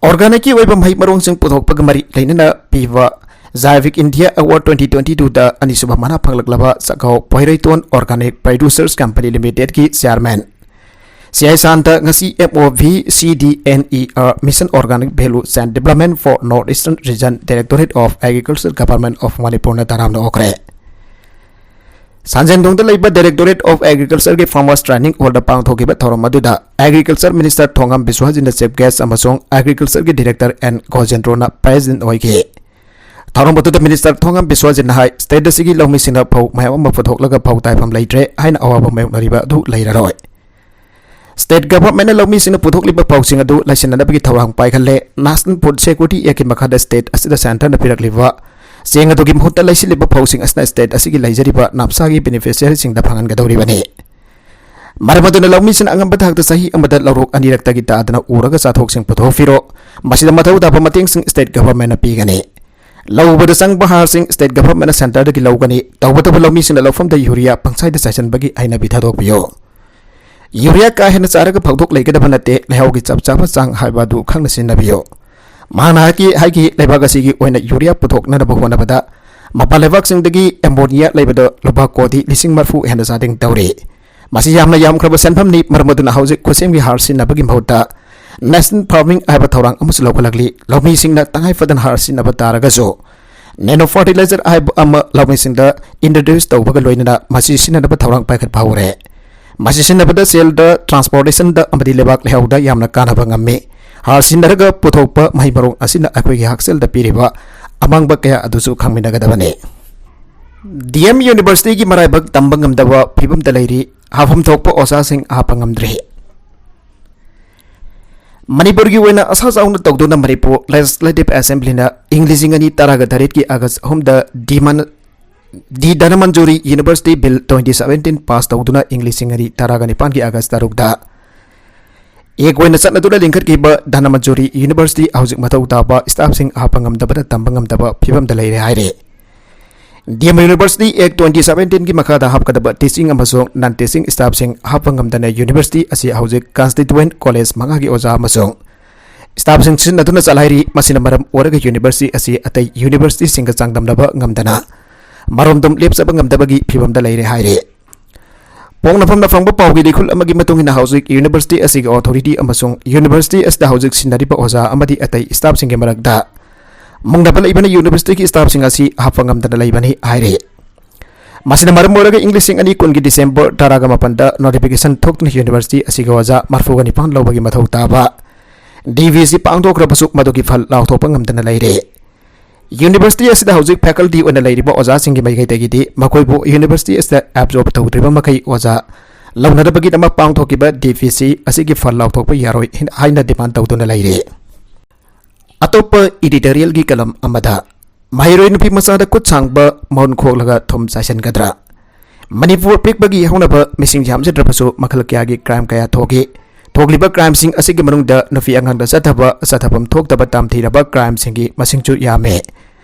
ꯑꯣꯔꯒꯥꯅꯤꯛꯀꯤ ꯑꯣꯏꯕ ꯃꯍꯩ ꯃꯔꯣꯡꯁꯤꯡ ꯄꯨꯊꯣꯛꯄꯒ ꯃꯔꯤ ꯂꯩꯅꯅ ꯄꯤꯕ Jaivik India award twenty twenty twoꯗ ꯑꯅꯤꯁꯨꯕ ꯃꯅꯥ ꯐꯪꯂꯛꯂꯕ Chakhao Poireiton organic producers company ꯂꯤꯃꯤꯇꯦꯗꯀꯤ ꯆꯤꯌꯥꯔꯃꯦꯟ ꯁꯤ ꯑꯥꯏ ꯁꯥꯟꯇ ꯉꯁꯤ M O V C D N E R, Mission Organic Value Chain Development for North Eastern Region, Directorate of Agriculture, Government of ꯃꯅꯤꯄꯨꯔꯅ ꯇꯔꯥꯝꯅ ꯑꯣꯛꯈ꯭ꯔꯦ꯫ ꯁꯟꯖꯦꯟꯊꯣꯡꯗ ꯂꯩꯕ Directorate of Agricultureꯒꯤ Farmers Training Hallꯗ ꯄꯥꯡꯊꯣꯛꯈꯤꯕ ꯊꯧꯔꯝ ꯑꯗꯨꯗ Agriculture Minister ꯊꯣꯉꯝ ꯕꯤꯁ꯭ꯋꯥꯖꯤꯠꯅ Chief Guest ꯑꯃꯁꯨꯡ Agricultureꯒꯤ Director N ꯒꯣꯖꯦꯟꯗ꯭ꯔꯣꯅ President ꯑꯣꯏꯈꯤ꯫ ꯊꯧꯔꯝ ꯑꯗꯨꯗ Minister ꯊꯣꯉꯝ ꯕꯤꯁ꯭ꯋꯥꯖꯤꯠꯅ ꯍꯥꯏ, state ꯑꯁꯤꯒꯤ ꯂꯧꯃꯤꯁꯤꯡꯅ ꯐꯧ ꯃꯌꯥꯝ ꯑꯃ ꯄꯨꯊꯣꯛꯂꯒ ꯐꯧ ꯇꯥꯏꯐꯝ ꯂꯩꯇ꯭ꯔꯦ ꯍꯥꯏꯅ ꯑꯋꯥꯕ ꯃꯥꯌꯣꯛꯅꯔꯤꯕ ꯑꯗꯨ ꯂꯩꯔꯔꯣꯏ꯫ State governmentꯅ ꯂꯧꯃꯤꯁꯤꯡꯅ ꯄꯨꯊꯣꯛꯂꯤꯕ ꯐꯧꯁꯤꯡ ꯑꯗꯨ ꯂꯩꯁꯤꯟꯅꯅꯕꯒꯤ ꯊꯧꯔꯥꯡ ꯄꯥꯏꯈꯠꯂꯦ꯫ National Food Security Actꯀꯤ ꯃꯈꯥꯗ state ꯑꯁꯤꯗ centreꯅ ꯄꯤꯔꯛꯂꯤꯕ ꯆꯦꯡ ꯑꯗꯨꯒꯤ ꯃꯍꯨꯠꯇ ꯂꯩꯁꯤꯜꯂꯤꯕ ꯐꯧꯁꯤꯡ ꯑꯁꯤꯅ state ꯑꯁꯤꯒꯤ ꯂꯩꯖꯔꯤꯕ ꯅꯥꯞꯁꯥꯒꯤ beneficiaryꯁꯤꯡꯗ ꯐꯪꯍꯟꯒꯗꯧꯔꯤꯕꯅꯤ꯫ ꯃꯔꯝ ꯑꯗꯨꯅ ꯂꯧꯃꯤꯁꯤꯡꯅ ꯑꯉꯝꯕ ꯊꯥꯛꯇ ꯆꯍꯤ ꯑꯃꯗ ꯂꯧꯔꯣꯛ ꯑꯅꯤꯔꯛꯇꯒꯤ ꯇꯥꯗꯅ ꯎꯔꯒ ꯆꯥꯊꯣꯛꯁꯤꯡ ꯄꯨꯊꯣꯛꯄꯤꯔꯣ꯫ ꯃꯁꯤꯗ ꯃꯊꯧ ꯇꯥꯕ ꯃꯇꯦꯡꯁꯤꯡ state governmentꯅ ꯄꯤꯒꯅꯤ꯫ ꯂꯧ ꯎꯕꯗ ꯆꯪꯕ ꯍꯥꯔꯁꯤꯡ state governmentꯅ centreꯗꯒꯤ ꯂꯧꯒꯅꯤ꯫ ꯇꯧꯕꯇꯕꯨ ꯂꯧꯃꯤꯁꯤꯡꯅ ꯂꯧꯐꯝꯗ urea ꯄꯪꯆꯥꯏꯗ ꯆꯥꯏꯁꯤꯟꯕꯒꯤ ꯍꯩꯅꯕꯤ ꯊꯥꯗꯣꯛꯄꯤꯌꯨ꯫ Urea ꯀꯥ ꯍꯦꯟꯅ ꯆꯥꯏꯔꯒ ꯐꯧꯊꯣꯛ ꯂꯩꯒꯗꯕ ꯅꯠꯇꯦ, ꯂꯩꯍꯥꯎꯒꯤ ꯆꯞ ꯆꯥꯕ ꯆꯥꯡ ꯍꯥꯏꯕ ꯑꯗꯨ ꯈꯪꯅ ꯁꯤꯖꯤꯟꯅꯕꯤꯌꯨ꯫ ꯃꯍꯥꯛꯅ ꯍꯥꯏꯈꯤ, ꯍꯥꯏꯈꯤ, ꯂꯩꯕꯥꯛ ꯑꯁꯤꯒꯤ ꯑꯣꯏꯅ urea ꯄꯨꯊꯣꯛꯅꯅꯕ ꯍꯣꯠꯅꯕꯗ ꯃꯄꯥꯟ ꯂꯩꯕꯥꯛꯁꯤꯡꯗꯒꯤ ꯑꯦꯃꯣꯅꯤꯌꯥ ꯂꯩꯕꯗ ꯂꯨꯄꯥ ꯀꯣꯇꯤ ꯂꯤꯁꯤꯡ ꯃꯔꯤꯐꯨ ꯍꯦꯟꯅ ꯆꯥꯗꯤꯡ ꯇꯧꯔꯤ꯫ ꯃꯁꯤ ꯌꯥꯝꯅ ꯌꯥꯝꯈ꯭ꯔꯕ ꯁꯦꯟꯐꯝꯅꯤ, ꯃꯔꯝ ꯑꯗꯨꯅ ꯍꯧꯖꯤꯛ ꯈꯨꯠꯁꯦꯝꯒꯤ ꯍꯥꯔ ꯁꯤꯖꯤꯟꯅꯕꯒꯤ ꯃꯍꯨꯠꯇ ꯅꯦꯆꯔꯦꯜ ꯐꯥꯔꯃꯤꯡ ꯍꯥꯏꯕ ꯊꯧꯔꯥꯡ ꯑꯃꯁꯨ ꯂꯧꯈꯠꯂꯛꯂꯤ꯫ ꯂꯧꯃꯤꯁꯤꯡꯅ ꯇꯉꯥꯏ ꯐꯗꯅ ꯍꯥꯔ ꯁꯤꯖꯤꯟꯅꯕ ꯇꯥꯔꯒꯁꯨ, ꯅꯦꯅꯣ ꯐꯔꯇꯤꯂꯥꯏꯖꯔ ꯍꯥꯏꯕ ꯑꯃ ꯂꯧꯃꯤꯁꯤꯡꯗ ꯏꯟꯇ꯭ꯔꯣꯗ꯭ꯌꯨꯁ ꯇꯧꯕꯒ ꯂꯣꯏꯅꯅ ꯃꯁꯤ ꯁꯤꯖꯤꯟꯅꯅꯕ ꯊꯧꯔꯥꯡ ꯄꯥꯏꯈꯠꯄ ꯍꯧꯔꯦ꯫ ꯃꯁꯤ ꯁꯤꯖꯤꯟꯅꯕꯗ ꯁꯦꯜꯗ, ꯇ꯭ꯔꯥꯟꯁꯄꯣꯔꯇꯦꯁꯟꯗ ꯑꯃꯗꯤ ꯂꯩꯕꯥꯛ ꯂꯩꯍꯥꯎꯗ ꯌꯥꯝꯅ ꯀꯥꯟꯅꯕ ꯉꯝꯃꯤ꯫ ꯍꯥꯔ ꯁꯤꯖꯤꯟꯅꯔꯒ ꯄꯨꯊꯣꯛꯄ ꯃꯍꯩ ꯃꯔꯣꯡ ꯑꯁꯤꯅ ꯑꯩꯈꯣꯏꯒꯤ ꯍꯛꯁꯦꯜꯗ ꯄꯤꯔꯤꯕ ꯑꯃꯥꯡꯕ ꯀꯌꯥ ꯑꯗꯨꯁꯨ ꯈꯪꯃꯤꯟꯅꯒꯗꯕꯅꯤ꯫ ꯗꯤ ꯑꯦꯝ ꯌꯨꯅꯤꯚꯔꯁꯤꯇꯤꯒꯤ ꯃꯔꯥꯏꯕꯛ ꯇꯝꯕ ꯉꯝꯗꯕ ꯐꯤꯕꯝꯗ ꯂꯩꯔꯤ꯫ ꯍꯥꯞꯐꯝ ꯊꯣꯛꯄ ꯑꯣꯖꯥꯁꯤꯡ ꯍꯥꯞꯄ ꯉꯝꯗ꯭ꯔꯤ꯫ ꯃꯅꯤꯄꯨꯔꯒꯤ ꯑꯣꯏꯅ ꯑꯁꯥ ꯆꯥꯎꯅ ꯇꯧꯗꯨꯅ ꯃꯅꯤꯄꯨꯔ ꯂꯦꯖꯤꯁꯂꯦꯇꯤꯚ ꯑꯦꯁꯦꯝꯕ꯭ꯂꯤꯅ ꯏꯪ ꯂꯤꯁꯤꯡ ꯑꯅꯤ ꯇꯔꯥꯒ ꯇꯔꯦꯠꯀꯤ ꯑꯥꯒꯁ ꯑꯍꯨꯝꯗ ꯗꯤ ꯃꯟ-, the Dhanamanjuri university bill twenty seventeen pass ꯇꯧꯗꯨꯅ ꯏꯪ ꯂꯤꯁꯤꯡ ꯑꯅꯤ ꯇꯔꯥꯒ ꯅꯤꯄꯥꯟꯒꯤ ꯑꯥꯒꯁ ꯇꯔꯨꯛꯇ ꯑꯦꯛ ꯑꯣꯏꯅ ꯆꯠꯅꯗꯨꯅ ꯂꯤꯡꯈꯠꯈꯤꯕ ꯙꯅꯃꯟꯖꯨꯔꯤ ꯌꯨꯅꯤꯚꯔꯁꯤꯇꯤ ꯍꯧꯖꯤꯛ ꯃꯊꯧ ꯇꯥꯕ ꯁ꯭ꯇꯥꯐꯁꯤꯡ ꯍꯥꯞꯄ ꯉꯝꯗꯕꯅ ꯇꯝꯕ ꯉꯝꯗꯕ ꯐꯤꯕꯝꯗ ꯂꯩꯔꯦ ꯍꯥꯏꯔꯤ꯫ ꯗꯤ ꯑꯦꯝ ꯌꯨꯅꯤꯚꯔꯁꯤꯇꯤ ꯑꯦꯛ ꯇ꯭ꯋꯦꯟꯇꯤ ꯁꯚꯦꯟꯇꯤꯟꯒꯤ ꯃꯈꯥꯗ ꯍꯥꯞꯀꯗꯕ ꯇꯤꯆꯤꯡ ꯑꯃꯁꯨꯡ ꯅꯟ ꯇꯤꯆꯤꯡ ꯁ꯭ꯇꯥꯐꯁꯤꯡ ꯍꯥꯞꯄ ꯉꯝꯗꯅ ꯌꯨꯅꯤꯚꯔꯁꯤꯇꯤ ꯑꯁꯤ ꯍꯧꯖꯤꯛ ꯀꯟꯁꯇꯤꯇ꯭ꯌꯨꯑꯦꯟꯠ ꯀꯣꯂꯦꯖ ꯃꯉꯥꯒꯤ ꯑꯣꯖꯥ ꯑꯃꯁꯨꯡ ꯁ꯭ꯇꯥꯐꯁꯤꯡ ꯁꯤꯖꯤꯟꯅꯗꯨꯅ ꯆꯂꯥꯏꯔꯤ꯫ ꯃꯁꯤꯅ ꯃꯔꯝ ꯑꯣꯏꯔꯒ ꯌꯨꯅꯤꯚꯔꯁꯤꯇꯤ ꯑꯁꯤ ꯑꯇꯩ ꯌꯨꯅꯤꯚꯔꯁꯤꯇꯤꯁꯤꯡꯒ ꯆꯥꯡꯗꯝꯅꯕ ꯉꯝꯗꯅ ꯃꯔꯣꯝꯗꯣꯝ ꯂꯦꯞꯆꯕ ꯉꯝꯗꯕꯒꯤ ꯐꯤꯕꯝꯗ ꯂꯩꯔꯦ ꯍꯥꯏꯔꯤ꯫ ꯄꯣꯛꯅꯐꯝꯗ ꯐꯪꯕ ꯄꯥꯎꯒꯤ ꯂꯤꯈꯨꯜ ꯑꯃꯒꯤ ꯃꯇꯨꯡ ꯏꯟꯅ ꯍꯧꯖꯤꯛ ꯌꯨꯅꯤꯚꯔꯁꯤꯇꯤ ꯑꯁꯤꯒꯤ ꯑꯣꯊꯣꯔꯤꯇꯤ ꯑꯃꯁꯨꯡ ꯌꯨꯅꯤꯚꯔꯁꯤꯇꯤ ꯑꯁꯤꯗ ꯍꯧꯖꯤꯛ ꯁꯤꯟꯅꯔꯤꯕ ꯑꯣꯖꯥ ꯑꯃꯗꯤ ꯑꯇꯩ ꯁ꯭ꯇꯥꯐꯁꯤꯡꯒꯤ ꯃꯔꯛꯇ ꯃꯨꯡꯅꯕ ꯂꯩꯕꯅ ꯌꯨꯅꯤꯚꯔꯁꯤꯇꯤꯒꯤ ꯁ꯭ꯇꯥꯐꯁꯤꯡ ꯑꯁꯤ ꯍꯥꯞꯄ ꯉꯝꯗꯅ ꯂꯩꯕꯅꯤ ꯍꯥꯏꯔꯤ꯫ ꯃꯁꯤꯅ ꯃꯔꯝ ꯑꯣꯏꯔꯒ ꯏꯪ ꯂꯤꯁꯤꯡ ꯑꯅꯤ ꯀꯨꯟꯒꯤ ꯗꯤꯁꯦꯝꯕꯔ ꯇꯔꯥꯒ ꯃꯥꯄꯟꯗ ꯅꯣꯇꯤꯐꯤꯀꯦꯁꯟ ꯊꯣꯛꯇꯨꯅ ꯌꯨꯅꯤꯚꯔꯁꯤꯇꯤ ꯑꯁꯤꯒꯤ ꯑꯣꯖꯥ ꯃꯔꯤꯐꯨꯒ ꯅꯤꯄꯥꯟ ꯂꯧꯕꯒꯤ ꯃꯊꯧ ꯇꯥꯕ ꯗꯤ ꯚꯤ ꯁꯤ ꯄꯥꯡꯊꯣꯛꯈ꯭ꯔꯕꯁꯨ ꯃꯗꯨꯒꯤ ꯐꯜ ꯂꯥꯎꯊꯣꯛꯄ ꯉꯝꯗꯅ ꯂꯩꯔꯦ꯫ ꯌꯨꯅꯤꯚꯔꯁꯤꯇꯤ ꯑꯁꯤꯗ ꯍꯧꯖꯤꯛ ꯐꯦꯀꯜꯇꯤ ꯑꯣꯏꯅ ꯂꯩꯔꯤꯕ ꯑꯣꯖꯥꯁꯤꯡꯒꯤ ꯃꯥꯏꯀꯩꯗꯒꯤꯗꯤ ꯃꯈꯣꯏꯕꯨ ꯌꯨꯅꯤꯚꯔꯁꯤꯇꯤ ꯑꯁꯤꯗ ꯑꯦꯕꯖꯣꯔꯕ ꯇꯧꯗ꯭ꯔꯤꯕ ꯃꯈꯩ ꯑꯣꯖꯥ ꯂꯧꯅꯅꯕꯒꯤꯗꯃꯛ ꯄꯥꯡꯊꯣꯛꯈꯤꯕ ꯗꯤ ꯚꯤ ꯁꯤ ꯑꯁꯤꯒꯤ ꯐꯜ ꯂꯥꯎꯊꯣꯛꯄ ꯌꯥꯔꯣꯏ ꯍꯥꯏꯅ ꯗꯤꯃꯥꯟ ꯇꯧꯗꯨꯅ ꯂꯩꯔꯤ꯫ ꯑꯇꯣꯞꯄ ꯏꯗꯤꯇꯣꯔꯤꯌꯦꯜꯒꯤ ꯀꯂꯝ ꯑꯃꯗ, ꯃꯍꯩꯔꯣꯏ ꯅꯨꯄꯤ ꯃꯆꯥꯗ ꯈꯨꯠ ꯁꯥꯡꯕ ꯃꯎꯟ ꯈꯣꯛꯂꯒ ꯊꯨꯝ ꯆꯥꯏꯁꯤꯟꯒꯗ꯭ꯔꯥ? ꯃꯅꯤꯄꯨꯔ ꯄꯤꯛꯄꯒꯤ ꯍꯧꯅꯕ ꯃꯤꯁꯤꯡ ꯌꯥꯝꯖꯗ꯭ꯔꯕꯁꯨ ꯃꯈꯜ ꯀꯌꯥꯒꯤ ꯀ꯭ꯔꯥꯏꯝ ꯀꯌꯥ ꯊꯣꯛꯏ꯫ ꯊꯣꯛꯂꯤꯕ ꯀ꯭ꯔꯥꯏꯝꯁꯤꯡ ꯑꯁꯤꯒꯤ ꯃꯅꯨꯡꯗ ꯅꯨꯄꯤ ꯑꯉꯥꯡꯗ ꯆꯠꯊꯕ, ꯆꯠꯊꯐꯝ ꯊꯣꯛꯇꯕ ꯇꯝꯊꯤꯔꯕ ꯀ꯭ꯔꯥꯏꯝꯁꯤꯡꯒꯤ ꯃꯁꯤꯡꯁꯨ ꯌꯥꯝꯃꯤ꯫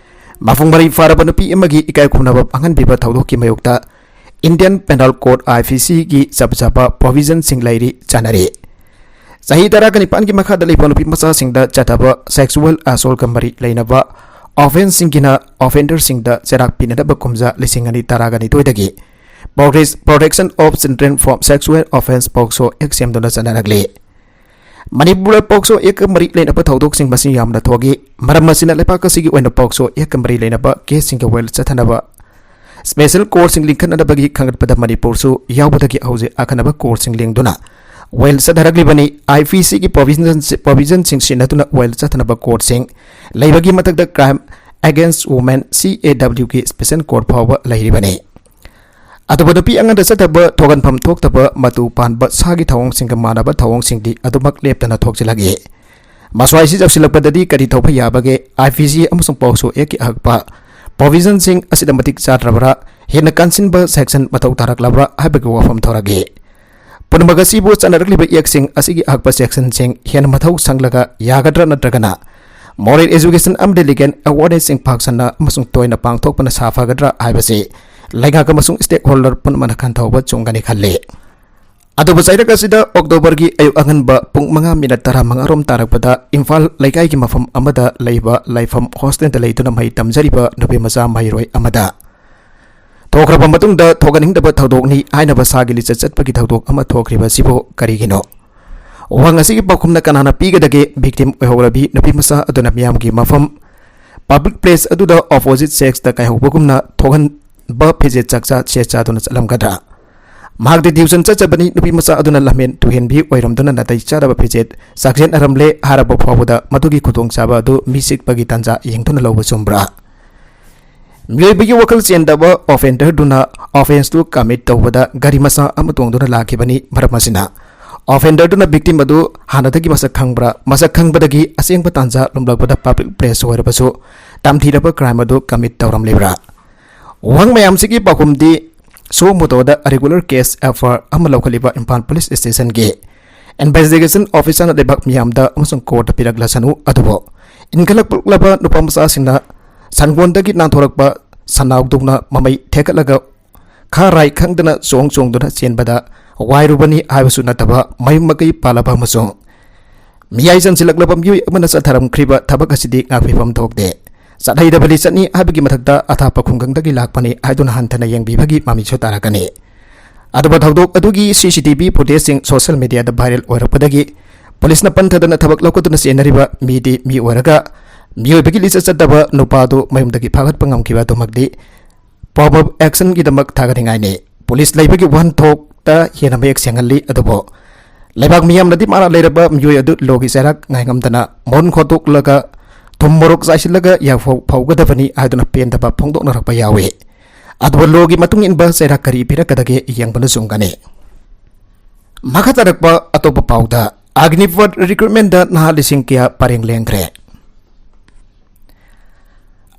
ꯃꯄꯨꯡ ꯃꯔꯩ ꯐꯥꯔꯕ ꯅꯨꯄꯤ ꯑꯃꯒꯤ ꯏꯀꯥꯏ ꯈꯨꯝꯅꯕ ꯃꯥꯡꯍꯟꯕꯤꯕ ꯊꯧꯗꯣꯛꯀꯤ ꯃꯥꯌꯣꯛꯇ Indian Penal Code, I P C ꯒꯤ ꯆꯞ ꯆꯥꯕ ꯄ꯭ꯔꯣꯚꯤꯖꯟꯁꯤꯡ ꯂꯩꯔꯤ, ꯆꯠꯅꯔꯤ꯫ ꯆꯍꯤ ꯇꯔꯥꯒ ꯅꯤꯄꯥꯟꯒꯤ ꯃꯈꯥꯗ ꯂꯩꯕ ꯅꯨꯄꯤ ꯃꯆꯥꯁꯤꯡꯗ ꯆꯠꯊꯕ, ꯁꯦꯛꯁꯨꯑꯦꯜ ꯑꯦꯁꯣꯜꯒ ꯃꯔꯤ ꯂꯩꯅꯕ ꯑꯣꯐꯦꯟꯁꯁꯤꯡꯒꯤꯅ ꯑꯣꯐꯦꯟꯗꯔꯁꯤꯡꯗ ꯆꯩꯔꯥꯛ ꯄꯤꯅꯅꯕ ꯀꯨꯝꯖꯥ ꯂꯤꯁꯤꯡ ꯑꯅꯤ ꯇꯔꯥꯒ ꯅꯤꯊꯣꯏꯗꯒꯤ Protection of Children from Sexual Offence, POCSO Act ꯁꯦꯝꯗꯨꯅ ꯆꯠꯅꯔꯛꯂꯤ꯫ ꯃꯅꯤꯄꯨꯔꯗ POCSO Act ꯀ ꯃꯔꯤ ꯂꯩꯅꯕ ꯊꯧꯗꯣꯛꯁꯤꯡ ꯃꯁꯤꯡ ꯌꯥꯝꯅ ꯊꯣꯛꯏ꯫ ꯃꯔꯝ ꯑꯁꯤꯅ ꯂꯩꯕꯥꯛ ꯑꯁꯤꯒꯤ ꯑꯣꯏꯅ POCSO Act ꯀ ꯃꯔꯤ ꯂꯩꯅꯕ ꯀꯦꯁꯁꯤꯡꯒꯤ ꯋꯥꯌꯦꯜ ꯆꯠꯊꯅꯕ special courtꯁꯤꯡ ꯂꯤꯡꯈꯠꯅꯅꯕꯒꯤ ꯈꯟꯒꯠꯄꯗ ꯃꯅꯤꯄꯨꯔꯁꯨ ꯌꯥꯎꯕꯗꯒꯤ ꯍꯧꯖꯤꯛ ꯑꯈꯟꯅꯕ courtꯁꯤꯡ ꯂꯤꯡꯗꯨꯅ ꯋꯥꯌꯦꯜ ꯆꯠꯊꯔꯛꯂꯤꯕꯅꯤ꯫ IPCꯒꯤ provision, provisionꯁꯤꯡ ꯁꯤꯖꯤꯟꯅꯗꯨꯅ ꯋꯥꯌꯦꯜ ꯆꯠꯊꯅꯕ courtꯁꯤꯡ ꯂꯩꯕꯒꯤ ꯃꯊꯛꯇ Crime Against Women, CAWꯒꯤ special court ꯐꯥꯎꯕ ꯂꯩꯔꯤꯕꯅꯤ꯫ ꯑꯗꯨꯕꯨ ꯅꯨꯄꯤ ꯑꯉꯥꯡꯗ ꯆꯠꯊꯕ, ꯊꯣꯛꯍꯟꯐꯝ ꯊꯣꯛꯇꯕ, ꯃꯇꯨ ꯄꯥꯟꯕ ꯁꯥꯒꯤ ꯊꯧꯑꯣꯡꯁꯤꯡꯒ ꯃꯥꯟꯅꯕ ꯊꯧꯑꯣꯡꯁꯤꯡꯗꯤ ꯑꯗꯨꯃꯛ ꯂꯦꯞꯇꯅ ꯊꯣꯛꯆꯤꯜꯂꯛꯏ꯫ ꯃꯁ꯭ꯋꯥꯏꯁꯤ ꯌꯧꯁꯤꯜꯂꯛꯄꯗꯗꯤ ꯀꯔꯤ ꯇꯧꯕ ꯌꯥꯕꯒꯦ? IPC ꯑꯃꯁꯨꯡ POCSO Actꯀꯤ ꯑꯍꯛꯄ provisionꯁꯤꯡ ꯑꯁꯤꯗ ꯃꯇꯤꯛ ꯆꯥꯗ꯭ꯔꯕ꯭ꯔꯥ? ꯍꯦꯟꯅ ꯀꯟꯁꯤꯟꯕ section ꯃꯊꯧ ꯇꯥꯔꯛꯂꯕ꯭ꯔꯥ ꯍꯥꯏꯕꯒꯤ ꯋꯥꯐꯝ ꯊꯣꯔꯛꯏ꯫ ꯄꯨꯝꯅꯃꯛ ꯑꯁꯤꯕꯨ ꯆꯠꯅꯔꯛꯂꯤꯕ Actꯁꯤꯡ ꯑꯁꯤꯒꯤ ꯑꯍꯛꯄ sectionꯁꯤꯡ ꯍꯦꯟꯅ ꯃꯊꯧ ꯁꯪꯂꯒ ꯌꯥꯒꯗ꯭ꯔꯥ, ꯅꯠꯇ꯭ꯔꯒꯅ moral education ꯑꯃꯗꯤ legal awarenessꯁꯤꯡ ꯄꯥꯛ ꯁꯟꯅ ꯑꯃꯁꯨꯡ ꯇꯣꯏꯅ ꯄꯥꯡꯊꯣꯛꯄꯅ ꯁꯥꯐꯒꯗ꯭ꯔꯥ ꯍꯥꯏꯕꯁꯤ ꯂꯩꯉꯥꯛ ꯑꯃꯁꯨꯡ stakeholder ꯄꯨꯝꯅꯃꯛꯅ ꯈꯟꯊꯍꯧꯕ ꯆꯨꯝꯒꯅꯤ ꯈꯜꯂꯤ꯫ ꯑꯗꯨꯕꯨ ꯆꯩꯔꯛ ꯑꯁꯤꯗ Octoberꯒꯤ ꯑꯌꯨꯛ ꯑꯉꯟꯕ ꯄꯨꯡ ꯃꯉꯥ minute ꯇꯔꯥꯃꯉꯥ ꯔꯣꯝ ꯇꯥꯔꯛꯄꯗ ꯏꯝꯐꯥꯜ ꯂꯩꯀꯥꯏꯒꯤ ꯃꯐꯝ ꯑꯃꯗ ꯂꯩꯕ ꯂꯩꯐꯝ hostelꯗ ꯂꯩꯗꯨꯅ ꯃꯍꯩ ꯇꯝꯖꯔꯤꯕ ꯅꯨꯄꯤ ꯃꯆꯥ ꯃꯍꯩꯔꯣꯏ ꯑꯃꯗ ꯊꯣꯛꯈ꯭ꯔꯕ ꯃꯇꯨꯡꯗ ꯊꯣꯛꯍꯟꯅꯤꯡꯗꯕ ꯊꯧꯗꯣꯛꯅꯤ ꯍꯥꯏꯅꯕ ꯁꯥꯒꯤ ꯂꯤꯆꯠ ꯆꯠꯄꯒꯤ ꯊꯧꯗꯣꯛ ꯑꯃ ꯊꯣꯛꯈ꯭ꯔꯤꯕ ꯑꯁꯤꯕꯨ ꯀꯔꯤꯒꯤꯅꯣ? ꯋꯥꯍꯪ ꯑꯁꯤꯒꯤ ꯄꯥꯎꯈꯨꯝꯅ ꯀꯅꯥꯅ ꯄꯤꯒꯗꯒꯦ? Victim ꯑꯣꯏꯍꯧꯔꯕꯤ ꯅꯨꯄꯤ ꯃꯆꯥ ꯑꯗꯨꯅ ꯃꯤꯌꯥꯝꯒꯤ ꯃꯐꯝ public place ꯑꯗꯨꯗ opposite sexꯇ ꯀꯥꯏꯍꯧꯕꯒꯨꯝꯅ ꯊꯣꯛꯍꯟꯕ ꯐꯤꯖꯦꯠ ꯆꯥꯛꯆꯥ ꯁꯦꯠ ꯆꯥꯗꯨꯅ ꯆꯠꯂꯝꯒꯗ꯭ꯔꯥ? ꯃꯍꯥꯛꯇꯤ tuition ꯆꯠꯆꯕꯅꯤ꯫ ꯅꯨꯄꯤ ꯃꯆꯥ ꯑꯗꯨꯅ ꯂꯝꯍꯦꯟ ꯇꯨꯍꯦꯟꯕꯤ ꯑꯣꯏꯔꯝꯗꯨꯅ ꯅꯥꯇꯩ ꯆꯥꯗꯕ ꯐꯤꯖꯦꯠ ꯆꯥꯛꯁꯦꯠꯅꯔꯝꯂꯦ ꯍꯥꯏꯔꯕ ꯐꯥꯎꯕꯗ ꯃꯗꯨꯒꯤ ꯈꯨꯗꯣꯡꯆꯥꯕ ꯑꯗꯨ ꯃꯤ ꯆꯤꯛꯄꯒꯤ ꯇꯥꯟꯖꯥ ꯌꯦꯡꯗꯨꯅ ꯂꯧꯕ ꯆꯨꯝꯕ꯭ꯔꯥ? ꯃꯤꯑꯣꯏꯕꯒꯤ ꯋꯥꯈꯜ ꯆꯦꯟꯗꯕ offenderꯗꯨꯅ offenceꯇꯨ commit ꯇꯧꯕꯗ ꯒꯥꯔꯤ ꯃꯆꯥ ꯑꯃ ꯇꯣꯡꯗꯨꯅ ꯂꯥꯛꯈꯤꯕꯅꯤ꯫ ꯃꯔꯝ ꯑꯁꯤꯅ offenderꯗꯨꯅ victim ꯑꯗꯨ ꯍꯥꯟꯅꯗꯒꯤ ꯃꯁꯛ ꯈꯪꯕ꯭ꯔꯥ? ꯃꯁꯛ ꯈꯪꯕꯗꯒꯤ ꯑꯁꯦꯡꯕ ꯇꯥꯟꯖꯥ ꯂꯨꯝꯂꯛꯄꯗ public place ꯑꯣꯏꯔꯕꯁꯨ ꯇꯝꯊꯤꯔꯕ crime ꯑꯗꯨ commit ꯇꯧꯔꯝꯂꯤꯕ꯭ꯔꯥ? ꯋꯥꯍꯪ ꯃꯌꯥꯝꯁꯤꯒꯤ ꯄꯥꯎꯈꯨꯝꯗꯤ suo motoꯗ regular case FIR ꯑꯃ ꯂꯧꯈꯠꯂꯤꯕ ꯏꯝꯐꯥꯜ police stationꯒꯤ investigation officerꯅ ꯂꯩꯕꯥꯛ ꯃꯤꯌꯥꯝꯗ ꯑꯃꯁꯨꯡ courtꯇ ꯄꯤꯔꯛꯂꯁꯅꯨ꯫ ꯑꯗꯨꯕꯨ ꯏꯟꯈꯠꯂꯛꯂꯕ ꯅꯨꯄꯥ ꯃꯆꯥꯁꯤꯡꯅ ꯁꯟꯒꯣꯟꯗꯒꯤ ꯅꯥꯟꯊꯣꯔꯛꯄ ꯁꯟꯅꯥꯎꯗꯧꯅ ꯃꯃꯩ ꯊꯦꯛꯀꯠꯂꯒ ꯈꯥ ꯔꯥꯏ ꯈꯪꯗꯅ ꯆꯣꯡ ꯆꯣꯡꯗꯨꯅ ꯆꯦꯟꯕꯗ ꯋꯥꯏꯔꯨꯕꯅꯤ ꯍꯥꯏꯕꯁꯨ ꯅꯠꯇꯕ, ꯃꯌꯨꯝ ꯃꯀꯩ ꯄꯥꯜꯂꯕ ꯑꯃꯁꯨꯡ ꯃꯤꯌꯥꯏ ꯆꯟꯁꯤꯜꯂꯛꯂꯕ ꯃꯤꯑꯣꯏ ꯑꯃꯅ ꯆꯠꯊꯔꯝꯈ꯭ꯔꯤꯕ ꯊꯕꯛ ꯑꯁꯤꯗꯤ ꯉꯥꯛꯄꯤꯐꯝ ꯊꯣꯛꯇꯦ꯫ ꯆꯠꯍꯩꯗꯕ ꯂꯤꯆꯠꯅꯤ ꯍꯥꯏꯕꯒꯤ ꯃꯊꯛꯇ ꯑꯊꯥꯞꯄ ꯈꯨꯡꯒꯪꯗꯒꯤ ꯂꯥꯛꯄꯅꯤ ꯍꯥꯏꯗꯨꯅ ꯍꯟꯊꯅ ꯌꯦꯡꯕꯤꯕꯒꯤ ꯃꯃꯤꯁꯨ ꯇꯥꯔꯛꯀꯅꯤ꯫ ꯑꯗꯨꯕꯨ ꯊꯧꯗꯣꯛ ꯑꯗꯨꯒꯤ C C T V footageꯁꯤꯡ social mediaꯗ viral ꯑꯣꯏꯔꯛꯄꯗꯒꯤ ꯄꯨꯂꯤꯁꯅ ꯄꯟꯊꯗꯅ ꯊꯕꯛ ꯂꯧꯈꯠꯇꯨꯅ ꯆꯦꯟꯅꯔꯤꯕ ꯃꯤꯗꯤ ꯃꯤ ꯑꯣꯏꯔꯒ ꯃꯤꯑꯣꯏꯕꯒꯤ ꯂꯤꯆꯠ ꯆꯠꯇꯕ ꯅꯨꯄꯥ ꯑꯗꯨ ꯃꯌꯨꯝꯗꯒꯤ ꯐꯥꯒꯠꯄ ꯉꯝꯈꯤꯕ ꯑꯗꯨꯃꯛꯇꯤ ꯄ꯭ꯔꯣꯕꯔꯕ ꯑꯦꯛꯁꯟꯒꯤꯗꯃꯛ ꯊꯥꯒꯠꯅꯤꯡꯉꯥꯏꯅꯤ꯫ ꯄꯨꯂꯤꯁ ꯂꯩꯕꯒꯤ ꯋꯥꯍꯟꯊꯣꯛꯇ ꯍꯦꯟꯅ ꯃꯌꯦꯛ ꯁꯦꯡꯍꯜꯂꯤ꯫ ꯑꯗꯨꯕꯨ ꯂꯩꯕꯥꯛ ꯃꯤꯌꯥꯝꯅꯗꯤ ꯃꯥꯅ ꯂꯩꯔꯕ ꯃꯤꯑꯣꯏ ꯑꯗꯨ ꯂꯣꯒꯤ ꯆꯩꯔꯥꯛ ꯉꯥꯏꯉꯝꯗꯅ ꯃꯣꯟ ꯈꯣꯠꯇꯣꯛꯂꯒ ꯊꯨꯝ ꯃꯣꯔꯣꯛ ꯆꯥꯏꯁꯤꯜꯂꯒ ꯌꯥꯐꯧ ꯐꯧꯒꯗꯕꯅꯤ ꯍꯥꯏꯗꯨꯅ ꯄꯦꯟꯗꯕ ꯐꯣꯡꯗꯣꯛꯅꯔꯛꯄ ꯌꯥꯎꯏ꯫ ꯑꯗꯨꯕꯨ ꯂꯣꯒꯤ ꯃꯇꯨꯡ ꯏꯟꯕ ꯆꯩꯔꯥꯛ ꯀꯔꯤ ꯄꯤꯔꯛꯀꯗꯒꯦ ꯌꯦꯡꯕꯅ ꯆꯨꯝꯒꯅꯤ꯫ ꯃꯈꯥ ꯇꯥꯔꯛꯄ ꯑꯇꯣꯞꯄ ꯄꯥꯎꯗ, ꯑꯒꯅꯤꯄꯠ recruitmentꯗ ꯅꯍꯥ ꯂꯤꯁꯤꯡ ꯀꯌꯥ ꯄꯔꯦꯡ ꯂꯦꯡꯈ꯭ꯔꯦ꯫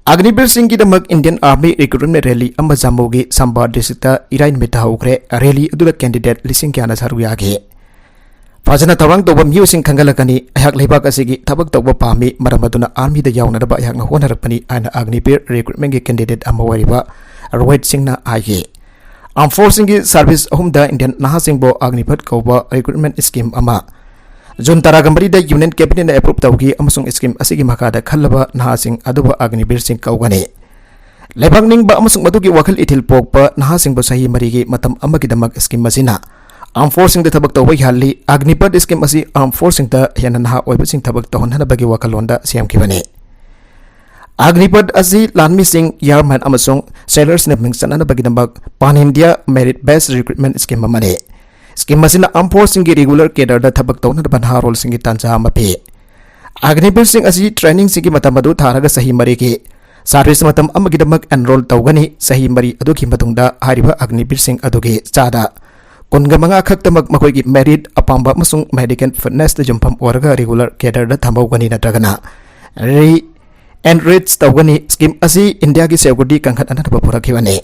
ꯑꯒꯅꯤꯕꯤꯔꯁꯤꯡꯒꯤꯗꯃꯛ Indian Army recruitment rally ꯑꯃ ꯖꯝꯃꯨꯒꯤ ꯁꯝꯕꯥ districtꯇ ꯏꯔꯥꯏ ꯅꯨꯃꯤꯠꯇ ꯍꯧꯈ꯭ꯔꯦ꯫ Rally ꯑꯗꯨꯗ candidate ꯂꯤꯁꯤꯡ ꯀꯌꯥꯅ ꯁꯔꯨꯛ ꯌꯥꯈꯤ꯫ ꯐꯖꯅ ꯊꯧꯔꯥꯡ ꯇꯧꯕ ꯃꯤꯑꯣꯏꯁꯤꯡ ꯈꯟꯒꯠꯂꯛꯀꯅꯤ꯫ ꯑꯩꯍꯥꯛ ꯂꯩꯕꯥꯛ ꯑꯁꯤꯒꯤ ꯊꯕꯛ ꯇꯧꯕ ꯄꯥꯝꯃꯤ, ꯃꯔꯝ ꯑꯗꯨꯅ armyꯗ ꯌꯥꯎꯅꯅꯕ ꯑꯩꯍꯥꯛꯅ ꯍꯣꯠꯅꯔꯛꯄꯅꯤ ꯍꯥꯏꯅ ꯑꯒꯅꯤꯕꯤꯔ recruitmentꯀꯤ candidate ꯑꯃ ꯑꯣꯏꯔꯤꯕ ꯔꯣꯍꯤꯠ ꯁꯤꯡꯅ ꯍꯥꯏꯈꯤ꯫ Armed forceꯁꯤꯡꯒꯤ service ꯑꯍꯨꯝꯗ Indian ꯅꯍꯥꯁꯤꯡꯕꯨ ꯑꯒꯅꯤꯄꯠ ꯀꯧꯕ recruitment scheme ꯑꯃ ꯖꯨꯟ ꯇꯔꯥꯒ ꯃꯔꯤꯗ Union Cabinetꯅ approve ꯇꯧꯈꯤ, ꯑꯃꯁꯨꯡ scheme ꯑꯁꯤꯒꯤ ꯃꯈꯥꯗ ꯈꯜꯂꯕ ꯅꯍꯥꯁꯤꯡ ꯑꯗꯨꯕꯨ ꯑꯒꯅꯤꯕꯤꯔꯁꯤꯡ ꯀꯧꯒꯅꯤ꯫ ꯂꯩꯕꯥꯛ ꯅꯤꯡꯕ ꯑꯃꯁꯨꯡ ꯃꯗꯨꯒꯤ ꯋꯥꯈꯜ ꯏꯊꯤꯜ ꯄꯣꯛꯄ ꯅꯍꯥꯁꯤꯡꯕꯨ ꯆꯍꯤ ꯃꯔꯤꯒꯤ ꯃꯇꯝ ꯑꯃꯒꯤꯗꯃꯛ scheme ꯑꯁꯤꯅ armed forceꯁꯤꯡꯗ ꯊꯕꯛ ꯇꯧꯕ ꯌꯥꯍꯜꯂꯤ꯫ ꯑꯒꯅꯤꯄꯠ scheme ꯑꯁꯤ armed forceꯁꯤꯡꯗ ꯍꯦꯟꯅ ꯅꯍꯥ ꯑꯣꯏꯕꯁꯤꯡ ꯊꯕꯛ ꯇꯧꯍꯟꯅꯕꯒꯤ ꯋꯥꯈꯜꯂꯣꯟꯗ ꯁꯦꯝꯈꯤꯕꯅꯤ꯫ ꯑꯒꯅꯤꯄꯠ ꯑꯁꯤ ꯂꯥꯟꯃꯤꯁꯤꯡ, airmen ꯑꯃꯁꯨꯡ sailorsꯅ ꯃꯤꯡ ꯆꯟꯅꯅꯕꯒꯤꯗꯃꯛ pan India merit based recruitment scheme ꯑꯃꯅꯤ꯫ Scheme ꯑꯁꯤꯅ armed forceꯁꯤꯡꯒꯤ regular cadreꯗ ꯊꯕꯛ ꯇꯧꯅꯅꯕ ꯅꯍꯥꯔꯣꯜꯁꯤꯡꯒꯤ ꯇꯥꯟꯖꯥ ꯑꯃ ꯄꯤ꯫ ꯑꯒꯅꯤꯕꯤꯔꯁꯤꯡ ꯑꯁꯤ trainingꯁꯤꯡꯒꯤ ꯃꯇꯝ ꯑꯗꯨ ꯊꯥꯔꯒ ꯆꯍꯤ ꯃꯔꯤꯒꯤ service ꯃꯇꯝ ꯑꯃꯒꯤꯗꯃꯛ enroll ꯇꯧꯒꯅꯤ꯫ ꯆꯍꯤ ꯃꯔꯤ ꯑꯗꯨꯒꯤ ꯃꯇꯨꯡꯗ ꯍꯥꯏꯔꯤꯕ ꯑꯒꯅꯤꯕꯤꯔꯁꯤꯡ ꯑꯗꯨꯒꯤ ꯆꯥꯗ ꯀꯨꯟꯒ ꯃꯉꯥ ꯈꯛꯇꯃꯛ ꯃꯈꯣꯏꯒꯤ merit, ꯑꯄꯥꯝꯕ ꯑꯃꯁꯨꯡ medical fitnessꯇ ꯌꯨꯝꯐꯝ ꯑꯣꯏꯔꯒ regular cadreꯗ ꯊꯝꯍꯧꯒꯅꯤ, ꯅꯠꯇ꯭ꯔꯒꯅ re enrich ꯇꯧꯒꯅꯤ꯫ Scheme ꯑꯁꯤ ꯏꯟꯗꯤꯌꯥꯒꯤ security ꯀꯟꯈꯠꯅꯅꯕ ꯄꯨꯔꯛꯈꯤꯕꯅꯤ꯫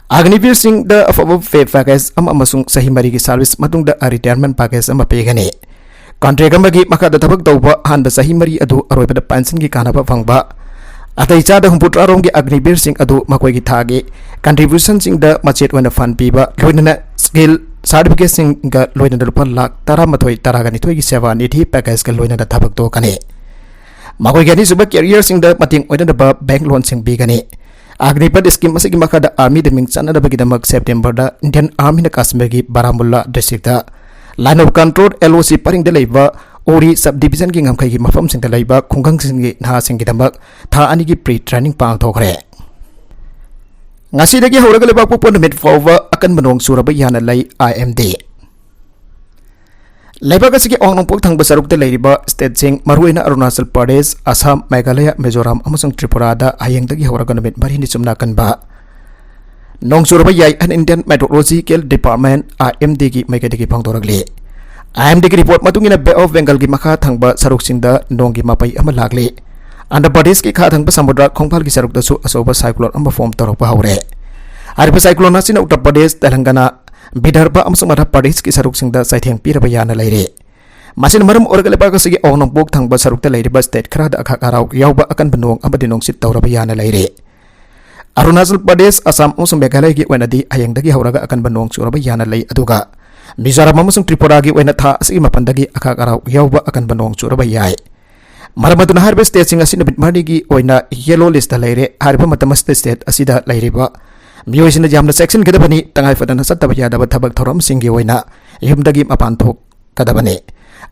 ꯑꯒꯅꯤꯕꯤꯔꯁꯤꯡꯗ ꯑꯐꯕ pay package ꯑꯃ ꯑꯃꯁꯨꯡ ꯆꯍꯤ ꯃꯔꯤꯒꯤ service ꯃꯇꯨꯡꯗ retirement package ꯑꯃ ꯄꯤꯒꯅꯤ꯫ Contract ꯑꯃꯒꯤ ꯃꯈꯥꯗ ꯊꯕꯛ ꯇꯧꯕ ꯑꯍꯥꯟꯕ ꯆꯍꯤ ꯃꯔꯤ ꯑꯗꯨ ꯑꯔꯣꯏꯕꯗ pensionꯒꯤ ꯀꯥꯟꯅꯕ ꯐꯪꯕ꯫ ꯑꯇꯩ ꯆꯥꯗ ꯍꯨꯝꯐꯨꯇꯔꯥ ꯔꯣꯝꯒꯤ ꯑꯒꯅꯤꯕꯤꯔꯁꯤꯡ ꯑꯗꯨ ꯃꯈꯣꯏꯒꯤ ꯊꯥꯒꯤ contributionꯁꯤꯡꯗ ꯃꯆꯦꯠ ꯑꯣꯏꯅ fund ꯄꯤꯕ, ꯂꯣꯏꯅꯅ skill certificateꯁꯤꯡꯒ ꯂꯣꯏꯅꯅ ꯂꯨꯄꯥ ꯂꯥꯈ ꯇꯔꯥꯃꯥꯊꯣꯏ ꯇꯔꯥꯒ ꯅꯤꯊꯣꯏꯒꯤ ꯁꯦꯕꯥ ꯅꯤꯙꯤ packageꯀ ꯂꯣꯏꯅꯅ ꯊꯕꯛ ꯇꯧꯒꯅꯤ꯫ ꯃꯈꯣꯏꯒꯤ ꯑꯅꯤꯁꯨꯕ ꯀꯦꯔꯤꯌꯔꯁꯤꯡꯗ ꯃꯇꯦꯡ ꯑꯣꯏꯅꯅꯕ ꯕꯦꯡꯛ ꯂꯣꯟꯁꯤꯡ ꯄꯤꯒꯅꯤ꯫ ꯑꯒ꯭ꯅꯤꯄꯠ ꯁ꯭ꯀꯤꯝ ꯑꯁꯤꯒꯤ ꯃꯈꯥꯗ ꯑꯥꯔꯃꯤꯗ ꯃꯤꯡ ꯆꯟꯅꯅꯕꯒꯤꯗꯃꯛ ꯁꯦꯞꯇꯦꯝꯕꯔꯗ ꯏꯟꯗꯤꯌꯟ ꯑꯥꯔꯃꯤꯅ ꯀꯥꯁꯃꯤꯔꯒꯤ Baramulla district line of control, LOC, ꯄꯔꯤꯡꯗ ꯂꯩꯕ ꯎꯔꯤ ꯁꯕ ꯗꯤꯕꯤꯖꯟꯒꯤ ꯉꯝꯈꯩꯒꯤ ꯃꯐꯝꯁꯤꯡꯗ ꯂꯩꯕ ꯈꯨꯡꯒꯪꯁꯤꯡꯒꯤ ꯅꯍꯥꯁꯤꯡꯒꯤꯗꯃꯛ ꯊꯥ ꯑꯅꯤꯒꯤ ꯄ꯭ꯔꯤ ꯇ꯭ꯔꯦꯅꯤꯡ ꯄꯥꯡꯊꯣꯛꯈ꯭ꯔꯦ꯫ ꯉꯁꯤꯗꯒꯤ ꯍꯧꯔꯒ ꯂꯩꯕꯥꯛꯄꯣꯛꯄ ꯅꯨꯃꯤꯠ ꯐꯥꯎꯕ ꯑꯀꯟꯕ ꯅꯣꯡ ꯆꯨꯔꯕ ꯌꯥꯅ ꯂꯩ, IMD꯫ ꯂꯩꯕꯥꯛ ꯑꯁꯤꯒꯤ ꯑꯋꯥꯡ ꯅꯣꯡꯄꯣꯛ ꯊꯪꯕ ꯁꯔꯨꯛꯇ ꯂꯩꯔꯤꯕ ꯁ꯭ꯇꯦꯠꯁꯤꯡ, ꯃꯔꯨꯑꯣꯏꯅ ꯑꯔꯨꯅꯥꯆꯜ ꯄ꯭ꯔꯗꯦꯁ, ꯑꯁꯥꯝ, ꯃꯦꯘꯥꯂꯌꯥ, ꯃꯤꯖꯣꯔꯥꯝ ꯑꯃꯁꯨꯡ ꯇ꯭ꯔꯤꯄꯨꯔꯥꯗ ꯍꯌꯦꯡꯗꯒꯤ ꯍꯧꯔꯒ ꯅꯨꯃꯤꯠ ꯃꯔꯤꯅꯤ ꯆꯨꯝꯅ ꯀꯟꯕ ꯅꯣꯡ ꯆꯨꯔꯕ ꯌꯥꯏ ꯍꯥꯏꯅ Indian Meteorological Department, IMDꯒꯤ ꯃꯥꯏꯀꯩꯗꯒꯤ ꯐꯣꯡꯗꯣꯔꯛꯂꯤ꯫ IMDꯒꯤ ꯔꯤꯄꯣꯔꯠ ꯃꯇꯨꯡ ꯏꯟꯅ Bay of Bengalꯒꯤ ꯃꯈꯥ ꯊꯪꯕ ꯁꯔꯨꯛꯁꯤꯡꯗ ꯅꯣꯡꯒꯤ ꯃꯄꯩ ꯑꯃ ꯂꯥꯛꯂꯤ꯫ ꯑꯟꯙ꯭ꯔ ꯄ꯭ꯔꯗꯦꯁꯀꯤ ꯈꯥ ꯊꯪꯕ ꯁꯃꯨꯗ꯭ꯔ ꯈꯣꯡꯕꯥꯜꯒꯤ ꯁꯔꯨꯛꯇꯁꯨ ꯑꯆꯧꯕ ꯁꯥꯏꯀ꯭ꯂꯣꯟ ꯑꯃ ꯐꯣꯝ ꯇꯧꯔꯛꯄ ꯍꯧꯔꯦ꯫ ꯍꯥꯏꯔꯤꯕ ꯁꯥꯏꯀ꯭ꯂꯣꯟ ꯑꯁꯤꯅ ꯎꯠꯇꯔ ꯄ꯭ꯔꯗꯦꯁ, ꯇꯦꯂꯪꯒꯥꯅꯥ, ꯕꯤꯗꯔꯚ ꯑꯃꯁꯨꯡ ꯃꯙ꯭ꯌ ꯄ꯭ꯔꯗꯦꯁꯀꯤ ꯁꯔꯨꯛꯁꯤꯡꯗ ꯆꯩꯊꯦꯡ ꯄꯤꯔꯕ ꯌꯥꯅ ꯂꯩꯔꯦ꯫ ꯃꯁꯤꯅ ꯃꯔꯝ ꯑꯣꯏꯔꯒ ꯂꯩꯕꯥꯛ ꯑꯁꯤꯒꯤ ꯑꯋꯥꯡ ꯅꯣꯡꯄꯣꯛ ꯊꯪꯕ ꯁꯔꯨꯛꯇ ꯂꯩꯔꯤꯕ ꯁ꯭ꯇꯦꯠ ꯈꯔꯗ ꯑꯈꯥꯛ ꯑꯔꯥꯎ ꯌꯥꯎꯕ ꯑꯀꯟꯕ ꯅꯣꯡ ꯑꯃꯗꯤ ꯅꯨꯡꯁꯤꯠ ꯇꯧꯔꯕ ꯌꯥꯅ ꯂꯩꯔꯦ꯫ ꯑꯔꯨꯅꯥꯆꯜ ꯄ꯭ꯔꯗꯦꯁ, ꯑꯁꯥꯝ ꯑꯃꯁꯨꯡ ꯃꯦꯘꯥꯂꯌꯒꯤ ꯑꯣꯏꯅꯗꯤ ꯍꯌꯦꯡꯗꯒꯤ ꯍꯧꯔꯒ ꯑꯀꯟꯕ ꯅꯣꯡ ꯆꯨꯔꯕ ꯌꯥꯅ ꯂꯩ, ꯑꯗꯨꯒ ꯃꯤꯖꯣꯔꯥꯝ ꯑꯃꯁꯨꯡ ꯇ꯭ꯔꯤꯄꯨꯔꯥꯒꯤ ꯑꯣꯏꯅ ꯊꯥ ꯑꯁꯤꯒꯤ ꯃꯥꯄꯟꯗꯒꯤ ꯑꯈꯥꯛ ꯑꯔꯥꯎ ꯌꯥꯎꯕ ꯑꯀꯟꯕ ꯅꯣꯡ ꯆꯨꯔꯕ ꯌꯥꯏ꯫ ꯃꯔꯝ ꯑꯗꯨꯅ ꯍꯥꯏꯔꯤꯕ ꯁ꯭ꯇꯦꯠꯁꯤꯡ ꯑꯁꯤ ꯅꯨꯃꯤꯠ ꯃꯔꯤꯅꯤꯒꯤ ꯑꯣꯏꯅ ꯌꯦꯂꯣ ꯂꯤꯁꯇ ꯂꯩꯔꯦ꯫ ꯍꯥꯏꯔꯤꯕ ꯃꯇꯝ ꯑꯁꯤꯗ ꯁ꯭ꯇꯦꯠ ꯑꯁꯤꯗ ꯂꯩꯔꯤꯕ ꯃꯤꯑꯣꯏꯁꯤꯡꯅ ꯌꯥꯝꯅ ꯆꯦꯛꯁꯤꯟꯒꯗꯕꯅꯤ꯫ ꯇꯉꯥꯏ ꯐꯗꯅ ꯆꯠꯇꯕ ꯌꯥꯗꯕ ꯊꯕꯛ ꯊꯧꯔꯝꯁꯤꯡꯒꯤ ꯑꯣꯏꯅ ꯌꯨꯝꯗꯒꯤ ꯃꯄꯥꯟ ꯊꯣꯛꯀꯗꯕꯅꯤ꯫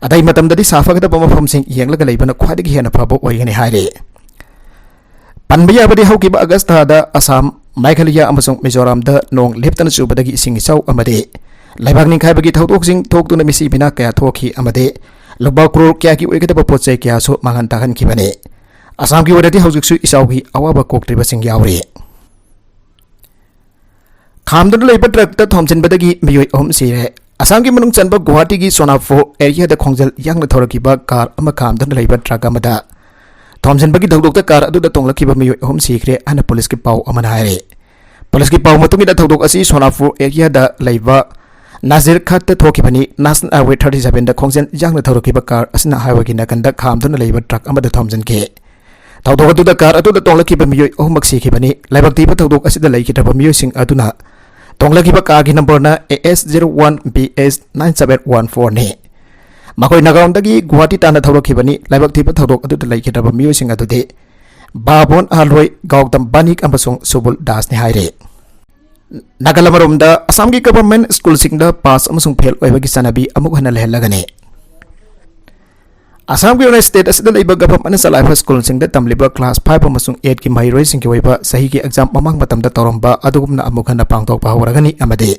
ꯑꯇꯩ ꯃꯇꯝꯗꯗꯤ ꯁꯥꯐꯒꯗꯕ ꯃꯐꯝꯁꯤꯡ ꯌꯦꯡꯂꯒ ꯂꯩꯕꯅ ꯈ꯭ꯋꯥꯏꯗꯒꯤ ꯍꯦꯟꯅ ꯐꯕ ꯑꯣꯏꯒꯅꯤ ꯍꯥꯏꯔꯤ꯫ ꯄꯟꯕ ꯌꯥꯕꯗꯤ, ꯍꯧꯈꯤꯕ ꯑꯥꯒꯁ ꯊꯥꯗ ꯑꯁꯥꯝ, ꯃꯦꯘꯥꯂꯌꯥ ꯑꯃꯁꯨꯡ ꯃꯤꯖꯣꯔꯥꯝꯗ ꯅꯣꯡ ꯂꯦꯞꯇꯅ ꯆꯨꯕꯗꯒꯤ ꯏꯁꯤꯡ ꯏꯆꯥꯎ ꯑꯃꯗꯤ ꯂꯩꯕꯥꯛ ꯅꯤꯡꯈꯥꯏꯕꯒꯤ ꯊꯧꯗꯣꯛꯁꯤꯡ ꯊꯣꯛꯇꯨꯅ ꯃꯤꯁꯤ ꯃꯤꯅꯥ ꯀꯌꯥ ꯊꯣꯛꯈꯤ ꯑꯃꯗꯤ ꯂꯨꯄꯥ ꯀ꯭ꯔꯣꯔ ꯀꯌꯥꯒꯤ ꯑꯣꯏꯒꯗꯕ ꯄꯣꯠ ꯆꯩ ꯀꯌꯥꯁꯨ ꯃꯥꯡꯍꯟ ꯇꯥꯛꯍꯟꯈꯤꯕꯅꯤ꯫ ꯑꯁꯥꯝꯒꯤ ꯑꯣꯏꯅꯗꯤ ꯍꯧꯖꯤꯛꯁꯨ ꯏꯆꯥꯎꯒꯤ ꯑꯋꯥꯕ ꯀꯣꯛꯇ꯭ꯔꯤꯕꯁꯤꯡ ꯌꯥꯎꯔꯤ꯫ ꯈꯥꯝꯗꯨꯅ ꯂꯩꯕ ꯇ꯭ꯔꯛꯇ ꯊꯣꯝꯖꯤꯟꯕꯗꯒꯤ ꯃꯤꯑꯣꯏ ꯑꯍꯨꯝ ꯁꯤꯔꯦ꯫ ꯑꯁꯥꯝꯒꯤ ꯃꯅꯨꯡ ꯆꯟꯕ ꯒꯨꯋꯥꯍꯥꯇꯤꯒꯤ ꯁꯣꯅꯥꯄꯨꯔ ꯑꯦꯔꯤꯌꯥꯗ ꯈꯣꯡꯖꯦꯜ ꯌꯥꯡꯅ ꯊꯧꯔꯛꯈꯤꯕ ꯀꯥꯔ ꯑꯃ ꯈꯥꯝꯗꯨꯅ ꯂꯩꯕ ꯇ꯭ꯔꯛ ꯑꯃꯗ ꯊꯣꯝꯖꯤꯟꯕꯒꯤ ꯊꯧꯗꯣꯛꯇ ꯀꯥꯔ ꯑꯗꯨꯗ ꯇꯣꯡꯂꯛꯈꯤꯕ ꯃꯤꯑꯣꯏ ꯑꯍꯨꯝ ꯁꯤꯈ꯭ꯔꯦ ꯍꯥꯏꯅ ꯄꯨꯂꯤꯁꯀꯤ ꯄꯥꯎ ꯑꯃꯅ ꯍꯥꯏꯔꯤ꯫ ꯄꯨꯂꯤꯁꯀꯤ ꯄꯥꯎ ꯃꯇꯨꯡ ꯏꯟꯅ, ꯊꯧꯗꯣꯛ ꯑꯁꯤ ꯁꯣꯅꯥꯄꯨꯔ ꯑꯦꯔꯤꯌꯥꯗ ꯂꯩꯕ ꯅꯥꯖꯤꯔ ꯈꯠꯇ ꯊꯣꯛꯈꯤꯕꯅꯤ꯫ National Highway thirty sevenꯗ ꯈꯣꯡꯖꯦꯜ ꯌꯥꯡꯅ ꯊꯧꯔꯛꯈꯤꯕ ꯀꯥꯔ ꯑꯁꯤꯅ highwayꯒꯤ ꯅꯥꯀꯟꯗ ꯈꯥꯝꯗꯨꯅ ꯂꯩꯕ ꯇ꯭ꯔꯛ ꯑꯃꯗ ꯊꯣꯝꯖꯤꯟꯈꯤ꯫ ꯊꯧꯗꯣꯛ ꯑꯗꯨꯗ ꯀꯥꯔ ꯑꯗꯨꯗ ꯇꯣꯡꯂꯛꯈꯤꯕ ꯃꯤꯑꯣꯏ ꯑꯍꯨꯝꯃꯛ ꯁꯤꯈꯤꯕꯅꯤ꯫ ꯂꯥꯏꯕꯛ ꯊꯤꯕ ꯊꯧꯗꯣꯛ ꯑꯁꯤꯗ ꯂꯩꯈꯤꯗ꯭ꯔꯕ ꯃꯤꯑꯣꯏꯁꯤꯡ ꯑꯗꯨꯅ ꯇꯣꯡꯂꯛꯈꯤꯕ ꯀꯥꯔꯒꯤ ꯅꯝꯕꯔꯅ AS zero one BS nine seven one fourꯅꯤ꯫ ꯃꯈꯣꯏ ꯅꯥꯒꯥꯂꯦꯟꯗꯒꯤ ꯒꯨꯋꯥꯍꯥꯇꯤ ꯇꯥꯟꯅ ꯊꯧꯔꯛꯈꯤꯕꯅꯤ꯫ ꯂꯥꯏꯕꯛ ꯊꯤꯕ ꯊꯧꯗꯣꯛ ꯑꯗꯨꯗ ꯂꯩꯈꯤꯗ꯭ꯔꯕ ꯃꯤꯑꯣꯏꯁꯤꯡ ꯑꯗꯨꯗꯤ ꯕꯥꯕꯣꯟ ꯑꯍꯜꯍꯣꯏ, ꯒꯧꯇꯝ ꯕꯥꯅꯤꯛ ꯑꯃꯁꯨꯡ ꯁꯨꯕꯨꯜ ꯗꯥꯁꯅꯤ ꯍꯥꯏꯔꯤ꯫ ꯅꯥꯒꯥꯂꯦꯟ ꯑꯃꯔꯣꯝꯗ, ꯑꯁꯥꯝꯒꯤ ꯒꯚꯔꯟꯃꯦꯟꯠ ꯁ꯭ꯀꯨꯜꯁꯤꯡꯗ ꯄꯥꯁ ꯑꯃꯁꯨꯡ ꯐꯦꯜ ꯑꯣꯏꯕꯒꯤ ꯆꯠꯅꯕꯤ ꯑꯃꯨꯛ ꯍꯟꯅ ꯂꯩꯍꯜꯂꯒꯅꯤ꯫ ꯑꯁꯥꯝꯒꯤ ꯑꯣꯏꯅ ꯁ꯭ꯇꯦꯠ ꯑꯁꯤꯗ ꯂꯩꯕ ꯒꯚꯔꯟꯃꯦꯟꯠꯅ ꯆꯂꯥꯏꯕ ꯁ꯭ꯀꯨꯜꯁꯤꯡꯗ ꯇꯝꯂꯤꯕ ꯀ꯭ꯂꯥꯁ ꯐꯥꯏꯚ ꯑꯃꯁꯨꯡ ꯑꯩꯠꯀꯤ ꯃꯍꯩꯔꯣꯏꯁꯤꯡꯒꯤ ꯑꯣꯏꯕ ꯆꯍꯤꯒꯤ ꯑꯦꯛꯖꯥꯝ ꯃꯃꯥꯡ ꯃꯇꯝꯗ ꯇꯧꯔꯝꯕ ꯑꯗꯨꯒꯨꯝꯅ ꯑꯃꯨꯛ ꯍꯟꯅ ꯄꯥꯡꯊꯣꯛꯄ ꯍꯧꯔꯒꯅꯤ ꯑꯃꯗꯤ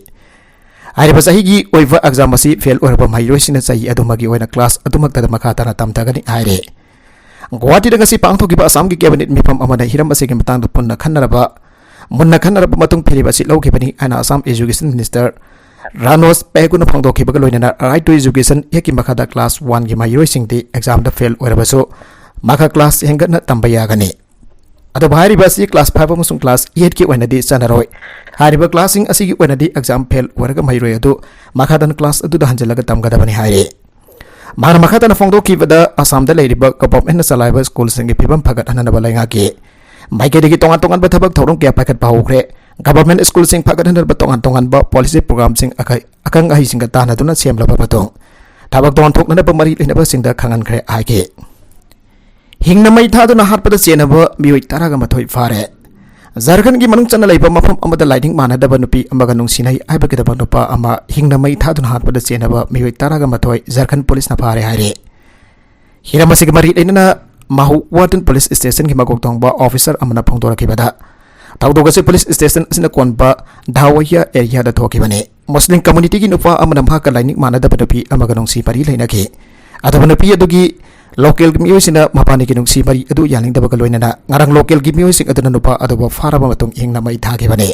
ꯍꯥꯏꯔꯤꯕ ꯆꯍꯤꯒꯤ ꯑꯣꯏꯕ ꯑꯦꯛꯖꯥꯝ ꯑꯁꯤ ꯐꯦꯜ ꯑꯣꯏꯔꯕ ꯃꯍꯩꯔꯣꯏꯁꯤꯡꯅ ꯆꯍꯤ ꯑꯗꯨꯃꯒꯤ ꯑꯣꯏꯅ ꯀ꯭ꯂꯥꯁ ꯑꯗꯨꯃꯛꯇꯗ ꯃꯈꯥ ꯇꯥꯅ ꯇꯝꯊꯒꯅꯤ ꯍꯥꯏꯔꯦ꯫ ꯒꯨꯋꯥꯍꯥꯇꯤꯗ ꯉꯁꯤ ꯄꯥꯡꯊꯣꯛꯈꯤꯕ ꯑꯁꯥꯝꯒꯤ ꯀꯦꯕꯤꯅꯦꯠ ꯃꯤꯐꯝ ꯑꯃꯗ ꯍꯤꯔꯝ ꯑꯁꯤꯒꯤ ꯃꯇꯥꯡꯗ ꯄꯨꯟꯅ ꯈꯟꯅꯔꯕ, ꯃꯨꯟꯅ ꯈꯟꯅꯔꯕ ꯃꯇꯨꯡ ꯐꯤꯔꯦꯞ ꯑꯁꯤ ꯂꯧꯈꯤꯕꯅꯤ ꯍꯥꯏꯅ ꯑꯁꯥꯝ ꯏꯖꯨꯀꯦꯁꯟ ꯃꯤꯅꯤꯁꯇꯔ ꯔꯥꯅꯣꯁ ꯄꯦꯒꯨꯅ ꯐꯣꯡꯗꯣꯛꯈꯤꯕꯒ ꯂꯣꯏꯅꯅ Right to Education Act ꯀꯤ ꯃꯈꯥꯗ ꯀ꯭ꯂꯥꯁ ꯋꯥꯟꯒꯤ ꯃꯍꯩꯔꯣꯏꯁꯤꯡꯗꯤ ꯑꯦꯛꯖꯥꯝꯗ ꯐꯦꯜ ꯑꯣꯏꯔꯕꯁꯨ ꯃꯈꯥ ꯀ꯭ꯂꯥꯁ ꯍꯦꯟꯒꯠꯅ ꯇꯝꯕ ꯌꯥꯒꯅꯤ꯫ ꯑꯗꯨꯕꯨ ꯍꯥꯏꯔꯤꯕ ꯑꯁꯤ ꯀ꯭ꯂꯥꯁ ꯐꯥꯏꯚ ꯑꯃꯁꯨꯡ ꯀ꯭ꯂꯥꯁ ꯑꯩꯠꯀꯤ ꯑꯣꯏꯅꯗꯤ ꯆꯠꯅꯔꯣꯏ꯫ ꯍꯥꯏꯔꯤꯕ ꯀ꯭ꯂꯥꯁꯁꯤꯡ ꯑꯁꯤꯒꯤ ꯑꯣꯏꯅꯗꯤ ꯑꯦꯛꯖꯥꯝ ꯐꯦꯜ ꯑꯣꯏꯔꯒ ꯃꯍꯩꯔꯣꯏ ꯑꯗꯨ ꯃꯈꯥ ꯇꯥꯅ ꯀ꯭ꯂꯥꯁ ꯑꯗꯨꯗ ꯍꯟꯖꯤꯜꯂꯒ ꯇꯝꯒꯗꯕꯅꯤ ꯍꯥꯏꯔꯤ꯫ ꯃꯍꯥꯛꯅ ꯃꯈꯥ ꯇꯥꯅ ꯐꯣꯡꯗꯣꯛꯈꯤꯕꯗ, ꯑꯁꯥꯝꯗ ꯂꯩꯔꯤꯕ ꯒꯚꯔꯟꯃꯦꯟꯠꯅ ꯆꯂꯥꯏꯕ ꯁ꯭ꯀꯨꯜꯁꯤꯡꯒꯤ ꯐꯤꯕꯝ ꯐꯒꯠꯍꯟꯅꯕ ꯂꯩꯉꯥꯛꯀꯤ ꯃꯥꯏꯀꯩꯗꯒꯤ ꯇꯣꯉꯥꯟ ꯇꯣꯉꯥꯟꯕ ꯊꯕꯛ ꯊꯧꯔꯝ ꯀꯌꯥ ꯄꯥꯏꯈꯠꯄ ꯍꯧꯈ꯭ꯔꯦ꯫ ꯒꯚꯔꯟꯃꯦꯟꯠ ꯁ꯭ꯀꯨꯜꯁꯤꯡ ꯐꯒꯠꯍꯟꯅꯕ ꯇꯣꯉꯥꯟ ꯇꯣꯉꯥꯟꯕ ꯄꯣꯂꯤꯁꯤ ꯄ꯭ꯔꯣꯒ꯭ꯔꯥꯝꯁꯤꯡ ꯑꯈ-, ꯑꯈꯪ ꯑꯍꯩꯁꯤꯡꯒ ꯇꯥꯟꯅꯗꯨꯅ ꯁꯦꯝꯂꯕ ꯃꯇꯨꯡ ꯊꯕꯛ ꯇꯣꯉꯥꯟꯊꯣꯛꯅꯅꯕ ꯃꯔꯤ ꯂꯩꯅꯕꯁꯤꯡꯗ ꯈꯪꯍꯟꯈ꯭ꯔꯦ ꯍꯥꯏꯈꯤ꯫ ꯍꯤꯡꯅ ꯃꯩ ꯊꯥꯗꯨꯅ ꯍꯥꯠꯄꯗ ꯆꯦꯟꯅꯕ ꯃꯤꯑꯣꯏ ꯇꯔꯥꯒ ꯃꯥꯊꯣꯏ ꯐꯥꯔꯦ꯫ ꯖꯥꯔꯈꯟꯒꯤ ꯃꯅꯨꯡ ꯆꯟꯅ ꯂꯩꯕ ꯃꯐꯝ ꯑꯃꯗ ꯂꯥꯏꯅꯤꯡ ꯃꯥꯟꯅꯗꯕ ꯅꯨꯄꯤ ꯑꯃꯒ ꯅꯨꯡꯁꯤꯅꯩ ꯍꯥꯏꯕꯒꯤꯗꯃꯛ ꯅꯨꯄꯥ ꯑꯃ ꯍꯤꯡꯅ ꯃꯩ ꯊꯥꯗꯨꯅ ꯍꯥꯠꯄꯗ ꯆꯦꯟꯅꯕ ꯃꯤꯑꯣꯏ ꯇꯔꯥꯒ ꯃꯥꯊꯣꯏ ꯖꯥꯔꯈꯟ ꯄꯨꯂꯤꯁꯅ ꯐꯥꯔꯦ ꯍꯥꯏꯔꯦ꯫ ꯍꯤꯔꯝ ꯑꯁꯤꯒꯤ ꯃꯔꯤ ꯂꯩꯅꯅ ꯃꯍꯨꯋꯥꯇꯟ ꯄꯨꯂꯤꯁ ꯁ꯭ꯇꯦꯁꯟꯒꯤ ꯃꯀꯣꯛ ꯊꯣꯡꯕ ꯑꯣꯐꯤꯁꯔ ꯑꯃꯅ ꯐꯣꯡꯗꯣꯔꯛꯈꯤꯕꯗ, ꯊꯧꯗꯣꯛ ꯑꯁꯤ ꯄꯨꯂꯤꯁ ꯁ꯭ꯇꯦꯁꯟ ꯑꯁꯤꯅ ꯀꯣꯟꯕ ꯙꯥꯋꯥꯏꯌꯥ ꯑꯦꯔꯤꯌꯥꯗ ꯊꯣꯛꯈꯤꯕꯅꯤ꯫ ꯃꯨꯁꯂꯤꯝ ꯀꯝꯃꯨꯅꯤꯇꯤꯒꯤ ꯅꯨꯄꯥ ꯑꯃꯅ ꯃꯍꯥꯛꯀ ꯂꯥꯏꯅꯤꯡ ꯃꯥꯟꯅꯗꯕ ꯅꯨꯄꯤ ꯑꯃꯒ ꯅꯨꯡꯁꯤ ꯃꯔꯤ ꯂꯩꯅꯈꯤ꯫ ꯑꯗꯨꯕꯨ ꯅꯨꯄꯤ ꯑꯗꯨꯒꯤ ꯂꯣꯀꯦꯜ ꯃꯤꯑꯣꯏꯁꯤꯡꯅ ꯃꯕꯥꯅꯤꯒꯤ ꯅꯨꯡꯁꯤ ꯃꯔꯤ ꯑꯗꯨ ꯌꯥꯅꯤꯡꯗꯕꯒ ꯂꯣꯏꯅꯅ ꯉꯔꯥꯡ ꯂꯣꯀꯦꯜꯒꯤ ꯃꯤꯑꯣꯏꯁꯤꯡ ꯑꯗꯨꯅ ꯅꯨꯄꯥ ꯑꯗꯨꯕꯨ ꯐꯥꯔꯕ ꯃꯇꯨꯡ ꯍꯤꯡꯅ ꯃꯩ ꯊꯥꯈꯤꯕꯅꯤ꯫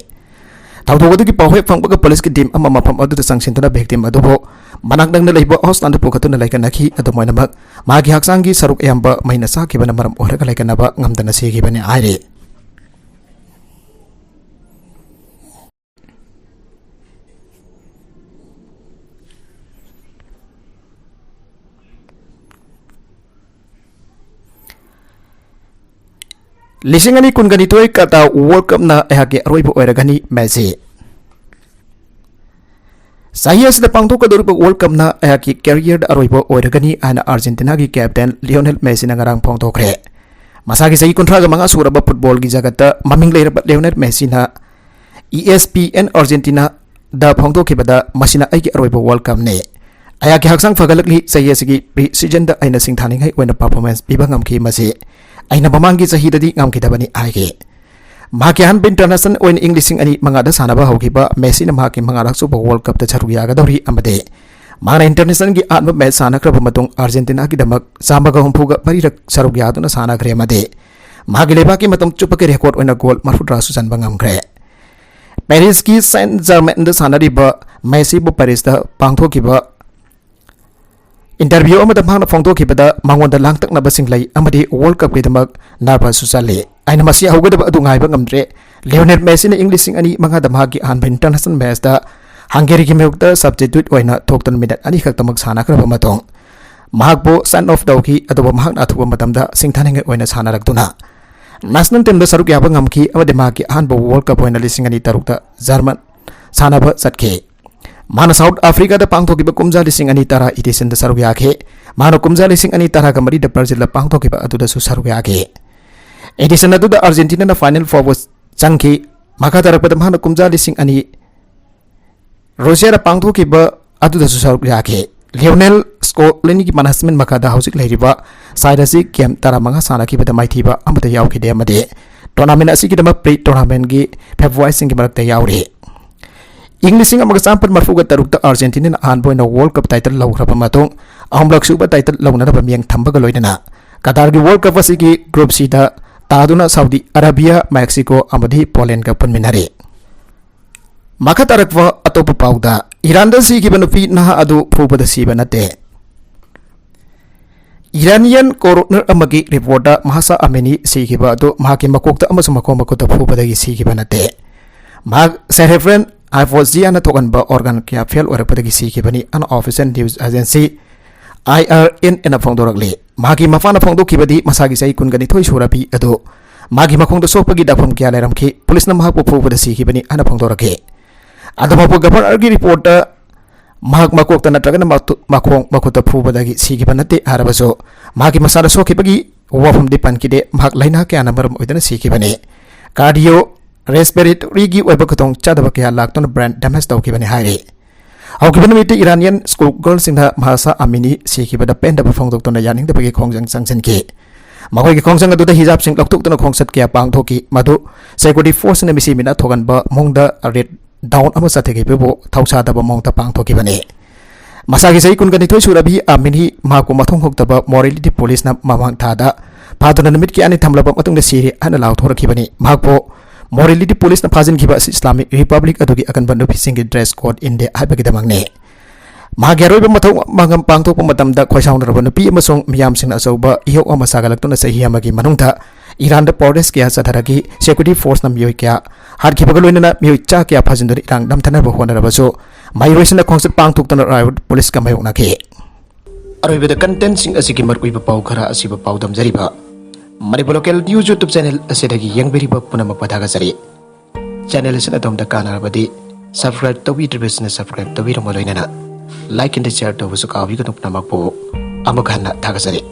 ꯊꯧꯗꯣꯛ ꯑꯗꯨꯒꯤ ꯄꯥꯎ ꯍꯦꯛ ꯐꯪꯕꯒ ꯄꯨꯂꯤꯁꯀꯤ ꯇꯤꯝ ꯑꯃ ꯃꯐꯝ ꯑꯗꯨꯗ ꯆꯪꯁꯤꯟꯗꯨꯅ ꯚꯤꯛꯇꯤꯝ ꯑꯗꯨꯕꯨ ꯃꯅꯥꯛ ꯅꯛꯅ ꯂꯩꯕ ꯍꯣꯁꯄꯤꯇꯥꯜꯗ ꯄꯨꯈꯠꯇꯨꯅ ꯂꯥꯏꯀꯠꯅꯈꯤ꯫ ꯑꯗꯨꯝ ꯑꯣꯏꯅꯃꯛ, ꯃꯍꯥꯛꯀꯤ ꯍꯛꯆꯥꯡꯒꯤ ꯁꯔꯨꯛ ꯑꯌꯥꯝꯕ ꯃꯩꯅ ꯆꯥꯛꯈꯤꯕꯅ ꯃꯔꯝ ꯑꯣꯏꯔꯒ ꯂꯥꯏꯀꯠꯅꯕ ꯉꯝꯗꯅ ꯁꯤꯈꯤꯕꯅꯤ ꯍꯥꯏꯔꯤ꯫ ꯂꯤꯁꯤꯡ ꯑꯅꯤ ꯀꯨꯟꯒ ꯅꯤꯊꯣꯏ ꯀꯇꯥꯔ ꯋꯥꯔꯜ ꯀꯞꯅ ꯑꯩꯍꯥꯛꯀꯤ ꯑꯔꯣꯏꯕ ꯑꯣꯏꯔꯒꯅꯤ, ꯃꯦꯁꯤ꯫ ꯆꯍꯤ ꯑꯁꯤꯗ ꯄꯥꯡꯊꯣꯛꯀꯗꯧꯔꯤꯕ World Cupꯅ ꯑꯩꯍꯥꯛꯀꯤ careerꯗ ꯑꯔꯣꯏꯕ ꯑꯣꯏꯔꯒꯅꯤ ꯍꯥꯏꯅ Argentinaꯒꯤ captain Lionel Messiꯅ ꯉꯔꯥꯡ ꯐꯣꯡꯗꯣꯛꯈ꯭ꯔꯦ꯫ ꯃꯁꯥꯒꯤ ꯆꯍꯤ ꯀꯨꯟꯊ꯭ꯔꯥꯒ ꯃꯉꯥ ꯁꯨꯔꯕ ꯐꯨꯠꯕꯣꯜꯒꯤ ꯖꯒꯠꯇ ꯃꯃꯤꯡ ꯂꯩꯔꯕ Lionel Messiꯅ E S P N Argentinaꯗ ꯐꯣꯡꯗꯣꯛꯈꯤꯕꯗ, "ꯃꯁꯤꯅ ꯑꯩꯒꯤ ꯑꯔꯣꯏꯕ World Cupꯅꯤ꯫ ꯑꯩꯍꯥꯛꯀꯤ ꯍꯛꯆꯥꯡ ꯐꯒꯠꯂꯛꯂꯤ꯫ ꯆꯍꯤ ꯑꯁꯤꯒꯤ pre seasonꯗ ꯑꯩꯅ ꯁꯤꯡꯊꯥꯅꯤꯡꯉꯥꯏ ꯑꯣꯏꯅ performance ꯄꯤꯕ ꯉꯝꯈꯤ꯫ ꯃꯁꯤ ꯑꯩꯅ ꯃꯃꯥꯡꯒꯤ ꯆꯍꯤꯗꯗꯤ ꯉꯝꯈꯤꯗꯕꯅꯤ" ꯍꯥꯏꯈꯤ꯫ ꯃꯍꯥꯛꯀꯤ ꯑꯍꯥꯟꯕ international ꯑꯣꯏꯅ ꯏꯪ ꯂꯤꯁꯤꯡ ꯑꯅꯤ ꯃꯉꯥꯗ ꯁꯥꯟꯅꯕ ꯍꯧꯈꯤꯕ ꯃꯦꯁꯤꯅ ꯃꯍꯥꯛꯀꯤ ꯃꯉꯥꯔꯛ ꯁꯨꯕ World Cupꯇ ꯁꯔꯨꯛ ꯌꯥꯒꯗꯧꯔꯤ ꯑꯃꯗꯤ ꯃꯍꯥꯛꯅ internationalꯒꯤ ꯑꯍꯥꯟꯕ match ꯁꯥꯟꯅꯈ꯭ꯔꯕ ꯃꯇꯨꯡ Argentinaꯒꯤꯗꯃꯛ ꯆꯥꯝꯃꯒ ꯍꯨꯝꯐꯨꯒ ꯃꯔꯤꯔꯛ ꯁꯔꯨꯛ ꯌꯥꯗꯨꯅ ꯁꯥꯟꯅꯈ꯭ꯔꯦ ꯑꯃꯗꯤ ꯃꯍꯥꯛꯀꯤ ꯂꯩꯕꯥꯛꯀꯤ ꯃꯇꯝ ꯆꯨꯞꯄꯒꯤ record ꯑꯣꯏꯅ goal ꯃꯔꯐꯨꯇꯔꯥꯁꯨ ꯆꯟꯕ ꯉꯝꯈ꯭ꯔꯦ꯫ Parisꯀꯤ Saint Germainꯗ ꯁꯥꯟꯅꯔꯤꯕ ꯃꯦꯁꯤꯕꯨ Parisꯇ ꯄꯥꯡꯊꯣꯛꯈꯤꯕ interview ꯑꯃꯗ ꯃꯍꯥꯛꯅ ꯐꯣꯡꯗꯣꯛꯈꯤꯕꯗ, "ꯃꯉꯣꯟꯗ ꯂꯥꯡꯇꯛꯅꯕꯁꯤꯡ ꯂꯩ ꯑꯃꯗꯤ World Cupꯀꯤꯗꯃꯛ nervousꯁꯨ ꯆꯠꯂꯤ꯫ ꯑꯩꯅ ꯃꯁꯤ ꯍꯧꯒꯗꯕ ꯑꯗꯨ ꯉꯥꯏꯕ ꯉꯝꯗ꯭ꯔꯦ"꯫ Lionel Messi ꯅ ꯏꯪ ꯂꯤꯁꯤꯡ ꯑꯅꯤ ꯃꯉꯥꯗ ꯃꯍꯥꯛꯀꯤ ꯑꯍꯥꯟꯕ international matchꯇ Hungaryꯒꯤ ꯃꯥꯌꯣꯛꯇ substitute ꯑꯣꯏꯅ ꯊꯣꯛꯇꯨꯅ minute ꯑꯅꯤꯈꯛꯇꯃꯛ ꯁꯥꯟꯅꯈ꯭ꯔꯕ ꯃꯇꯨꯡ, ꯃꯍꯥꯛꯄꯨ send off ꯇꯧꯈꯤ꯫ ꯑꯗꯨꯕꯨ ꯃꯍꯥꯛꯅ ꯑꯊꯨꯕ ꯃꯇꯝꯗ ꯁꯤꯡꯊꯥꯅꯤꯡꯉꯥꯏ ꯑꯣꯏꯅ ꯁꯥꯟꯅꯔꯛꯇꯨꯅ national teamꯗ ꯁꯔꯨꯛ ꯌꯥꯕ ꯉꯝꯈꯤ ꯑꯃꯗꯤ ꯃꯍꯥꯛꯀꯤ ꯑꯍꯥꯟꯕ World Cup ꯑꯣꯏꯅ ꯂꯤꯁꯤꯡ ꯑꯅꯤ ꯇꯔꯨꯛꯇ German ꯁꯥꯟꯅꯕ ꯆꯠꯈꯤ꯫ ꯃꯍꯥꯛꯅ South Africaꯗ ꯄꯥꯡꯊꯣꯛꯈꯤꯕ ꯀꯨꯝꯖꯥ ꯂꯤꯁꯤꯡ ꯑꯅꯤ ꯇꯔꯥ editionꯗ ꯁꯔꯨꯛ ꯌꯥꯈꯤ꯫ ꯃꯍꯥꯛꯅ ꯀꯨꯝꯖꯥ ꯂꯤꯁꯤꯡ ꯑꯅꯤ ꯇꯔꯥꯒ ꯃꯔꯤꯗ Brazilꯗ ꯄꯥꯡꯊꯣꯛꯈꯤꯕ ꯑꯗꯨꯗꯁꯨ ꯁꯔꯨꯛ ꯌꯥꯈꯤ꯫ Edition ꯑꯗꯨꯗ Argentinaꯅ final ꯐꯥꯎꯕ ꯆꯪꯈꯤ꯫ ꯃꯈꯥ ꯇꯥꯔꯛꯄꯗ ꯃꯍꯥꯛꯅ ꯀꯨꯝꯖꯥ ꯂꯤꯁꯤꯡ ꯑꯅꯤ Russiaꯗ ꯄꯥꯡꯊꯣꯛꯈꯤꯕ ꯑꯗꯨꯗꯁꯨ ꯁꯔꯨꯛ ꯌꯥꯈꯤ꯫ Lionel Scaloniꯒꯤ management ꯃꯈꯥꯗ ꯍꯧꯖꯤꯛ ꯂꯩꯔꯤꯕ side ꯑꯁꯤ game ꯇꯔꯥꯃꯉꯥ ꯁꯥꯟꯅꯈꯤꯕꯗ ꯃꯥꯏꯊꯤꯕ ꯑꯃꯠꯇ ꯌꯥꯎꯈꯤꯗꯦ ꯑꯃꯗꯤ tournament ꯑꯁꯤꯒꯤꯗꯃꯛ pre tournamentꯒꯤ ꯐꯦꯕ꯭ꯔꯨꯋꯥꯔꯤꯁꯤꯡꯒꯤ ꯃꯔꯛꯇ ꯌꯥꯎꯔꯤ꯫ ꯏꯪ ꯂꯤꯁꯤꯡ ꯑꯃꯒ ꯆꯥꯃꯥꯄꯟ ꯃꯔꯐꯨꯒ ꯇꯔꯨꯛꯇ Argentinaꯅ ꯑꯍꯥꯟꯕ ꯑꯣꯏꯅ World Cup title ꯂꯧꯈ꯭ꯔꯕ ꯃꯇꯨꯡ, ꯑꯍꯨꯝꯂꯛ ꯁꯨꯕ title ꯂꯧꯅꯅꯕ ꯃꯤꯠꯌꯦꯡ ꯊꯝꯕꯒ ꯂꯣꯏꯅꯅ Qatarꯒꯤ World Cup ꯑꯁꯤꯒꯤ Group Cꯗ ꯇꯥꯗꯨꯅ Saudi Arabia, Mexico ꯑꯃꯗꯤ Polandꯒ ꯄꯨꯟꯃꯤꯟꯅꯔꯤ꯫ ꯃꯈꯥ ꯇꯥꯔꯛꯄ ꯑꯇꯣꯞꯄ ꯄꯥꯎꯗ, ꯏꯔꯥꯟꯗ ꯁꯤꯈꯤꯕ ꯅꯨꯄꯤ ꯅꯍꯥ ꯑꯗꯨ ꯐꯨꯕꯗ ꯁꯤꯕ ꯅꯠꯇꯦ꯫ Iranian coroner ꯑꯃꯒꯤ reportꯇ Mahsa Amini ꯁꯤꯈꯤꯕ ꯑꯗꯨ ꯃꯍꯥꯛꯀꯤ ꯃꯀꯣꯛꯇ ꯑꯃꯁꯨꯡ ꯃꯈꯣꯡ ꯃꯈꯨꯠꯇ ꯐꯨꯕꯗꯒꯤ ꯁꯤꯈꯤꯕ ꯅꯠꯇꯦ꯫ ꯃꯍꯥꯛ cerebral hypoxia ꯅ ꯊꯣꯛꯍꯟꯕ organ ꯀꯌꯥ fail ꯑꯣꯏꯔꯛꯄꯗꯒꯤ ꯁꯤꯈꯤꯕꯅꯤ, unofficial news agency I R N N ꯅ ꯐꯣꯡꯗꯣꯔꯛꯂꯤ꯫ ꯃꯍꯥꯛꯀꯤ ꯃꯄꯥꯅ ꯐꯣꯡꯗꯣꯛꯈꯤꯕꯗꯤ ꯃꯁꯥꯒꯤ ꯆꯍꯤ ꯀꯨꯟꯒ ꯅꯤꯊꯣꯏ ꯁꯨꯔꯕꯤ ꯑꯗꯨ ꯃꯍꯥꯛꯀꯤ ꯃꯈꯣꯡꯗ ꯁꯣꯛꯄꯒꯤ ꯗꯥꯛꯐꯝ ꯀꯌꯥ ꯂꯩꯔꯝꯈꯤ, ꯄꯨꯂꯤꯁꯅ ꯃꯍꯥꯛꯄꯨ ꯐꯨꯕꯗ ꯁꯤꯈꯤꯕꯅꯤ ꯍꯥꯏꯅ ꯐꯣꯡꯗꯣꯔꯛꯈꯤ꯫ ꯑꯗꯨꯐꯥꯎꯕ governorꯒꯤ reportꯇ ꯃꯍꯥꯛ ꯃꯀꯣꯛꯇ ꯅꯠꯇ꯭ꯔꯒꯅ ꯃꯇꯨ-, ꯃꯈꯣꯡ ꯃꯈꯨꯠꯇ ꯐꯨꯕꯗꯒꯤ ꯁꯤꯈꯤꯕ ꯅꯠꯇꯦ ꯍꯥꯏꯔꯕꯁꯨ, ꯃꯍꯥꯛꯀꯤ ꯃꯁꯥꯗ ꯁꯣꯛꯈꯤꯕꯒꯤ ꯋꯥꯐꯝꯗꯤ ꯄꯟꯈꯤꯗꯦ꯫ ꯃꯍꯥꯛ ꯂꯥꯏꯅꯥ ꯀꯌꯥꯅ ꯃꯔꯝ ꯑꯣꯏꯗꯨꯅ ꯁꯤꯈꯤꯕꯅꯤ꯫ Cardio respiratory-ꯒꯤ ꯑꯣꯏꯕ ꯈꯨꯗꯣꯡꯆꯥꯗꯕ ꯀꯌꯥ ꯂꯥꯛꯇꯨꯅ brain damage ꯇꯧꯈꯤꯕꯅꯤ ꯍꯥꯏꯔꯤ꯫ ꯍꯧꯈꯤꯕ ꯅꯨꯃꯤꯠꯇ Iranian school girl-ꯁꯤꯡꯅ ꯃꯍꯁꯥ ꯑꯃꯤꯅꯤ ꯁꯤꯈꯤꯕꯗ ꯄꯦꯟꯗꯕ ꯐꯣꯡꯗꯣꯛꯇꯨꯅ ꯌꯥꯅꯤꯡꯗꯕꯒꯤ ꯈꯣꯡꯖꯪ ꯆꯪꯁꯤꯟꯈꯤ꯫ ꯃꯈꯣꯏꯒꯤ ꯈꯣꯡꯖꯪ ꯑꯗꯨꯗ hijab-ꯁꯤꯡ ꯂꯧꯊꯣꯛꯇꯨꯅ ꯈꯣꯡꯆꯠ ꯀꯌꯥ ꯄꯥꯡꯊꯣꯛꯈꯤ, ꯃꯗꯨ security force-ꯁꯤꯡꯅ ꯃꯤꯁꯤ ꯃꯤꯅ ꯊꯣꯛꯍꯟꯕ ꯃꯑꯣꯡꯗ raid down ꯑꯃ ꯆꯠꯊꯈꯤꯕꯕꯨ ꯊꯧꯁꯥꯗꯕ ꯃꯑꯣꯡꯗ ꯄꯥꯡꯊꯣꯛꯈꯤꯕꯅꯤ꯫ ꯃꯁꯥꯒꯤ ꯆꯍꯤ ꯀꯨꯟꯒ ꯅꯤꯊꯣꯏ ꯁꯨꯔꯕꯤ ꯑꯃꯤꯅꯤ ꯃꯍꯥꯛꯄꯨ ꯃꯊꯣꯡ ꯍꯣꯛꯇꯕ morality police-ꯅ ꯃꯃꯥꯡ ꯊꯥꯗ ꯐꯥꯗꯨꯅ ꯅꯨꯃꯤꯠ ꯀꯌꯥꯅꯤ ꯊꯝꯂꯕ ꯃꯇꯨꯡꯗ ꯁꯤꯔꯦ ꯍꯥꯏꯅ ꯂꯥꯎꯊꯣꯔꯛꯈꯤꯕꯅꯤ꯫ ꯃꯍꯥꯛꯄꯨ morality police-ꯅ ꯐꯥꯖꯤꯟꯈꯤꯕ ꯑꯁꯤ Islamic Republic ꯑꯗꯨꯒꯤ ꯑꯀꯟꯕ ꯅꯨꯄꯤꯁꯤꯡꯒꯤ dress code ꯏꯟꯗꯦ ꯍꯥꯏꯕꯒꯤꯗꯃꯛꯅꯤ꯫ ꯃꯍꯥꯛꯀꯤ ꯑꯔꯣꯏꯕ ꯃꯊꯧ ꯃꯉꯝ ꯄꯥꯡꯊꯣꯛꯄ ꯃꯇꯝꯗ ꯈꯣꯏꯁꯥꯎꯅꯔꯕ ꯅꯨꯄꯤ ꯑꯃꯁꯨꯡ ꯃꯤꯌꯥꯝꯁꯤꯡꯅ ꯑꯆꯧꯕ ꯏꯍꯧ ꯑꯃ ꯁꯥꯒꯠꯂꯛꯇꯨꯅ ꯆꯍꯤ ꯑꯃꯒꯤ ꯃꯅꯨꯡꯗ ꯏꯔꯥꯟꯗ protest ꯀꯌꯥ ꯆꯠꯊꯔꯛꯈꯤ꯫ Security force-ꯅ ꯃꯤꯑꯣꯏ ꯀꯌꯥ ꯍꯥꯠꯈꯤꯕꯒ ꯂꯣꯏꯅꯅ ꯃꯤꯑꯣꯏ ꯆꯥ ꯀꯌꯥ ꯐꯥꯖꯤꯟꯗꯨꯅ ꯏꯔꯥꯡ ꯅꯝꯊꯅꯕ ꯍꯣꯠꯅꯔꯕꯁꯨ, ꯃꯍꯩꯔꯣꯏꯁꯤꯡꯅ ꯈꯣꯡꯆꯠ ꯄꯥꯡꯊꯣꯛꯇꯨꯅ riot police-ꯀ ꯃꯥꯌꯣꯛꯅꯈꯤ꯫ ꯑꯔꯣꯏꯕꯗ content-ꯁꯤꯡ ꯑꯁꯤꯒꯤ ꯃꯔꯨꯑꯣꯏꯕ ꯄꯥꯎ ꯈꯔ ꯑꯁꯤꯕꯨ ꯄꯥꯎꯗꯝꯖꯔꯤꯕ Manipur Local News YouTube channel ꯑꯁꯤꯗꯒꯤ ꯌꯦꯡꯕꯤꯔꯤꯕ ꯄꯨꯝꯅꯃꯛꯄꯨ ꯊꯥꯒꯠꯆꯔꯤ꯫ Channel ꯑꯁꯤꯅ ꯑꯗꯣꯝꯗ ꯀꯥꯟꯅꯔꯕꯗꯤ subscribe ꯇꯧꯕꯤꯗ꯭ꯔꯤꯕꯁꯤꯡꯅ subscribe ꯇꯧꯕꯤꯔꯝꯕ ꯂꯣꯏꯅꯅ like and share ꯇꯧꯕꯁꯨ ꯀꯥꯎꯕꯤꯒꯅꯨ꯫ ꯄꯨꯝꯅꯃꯛꯄꯨ ꯑꯃꯨꯛ ꯍꯟꯅ ꯊꯥꯒꯠꯆꯔꯤ꯫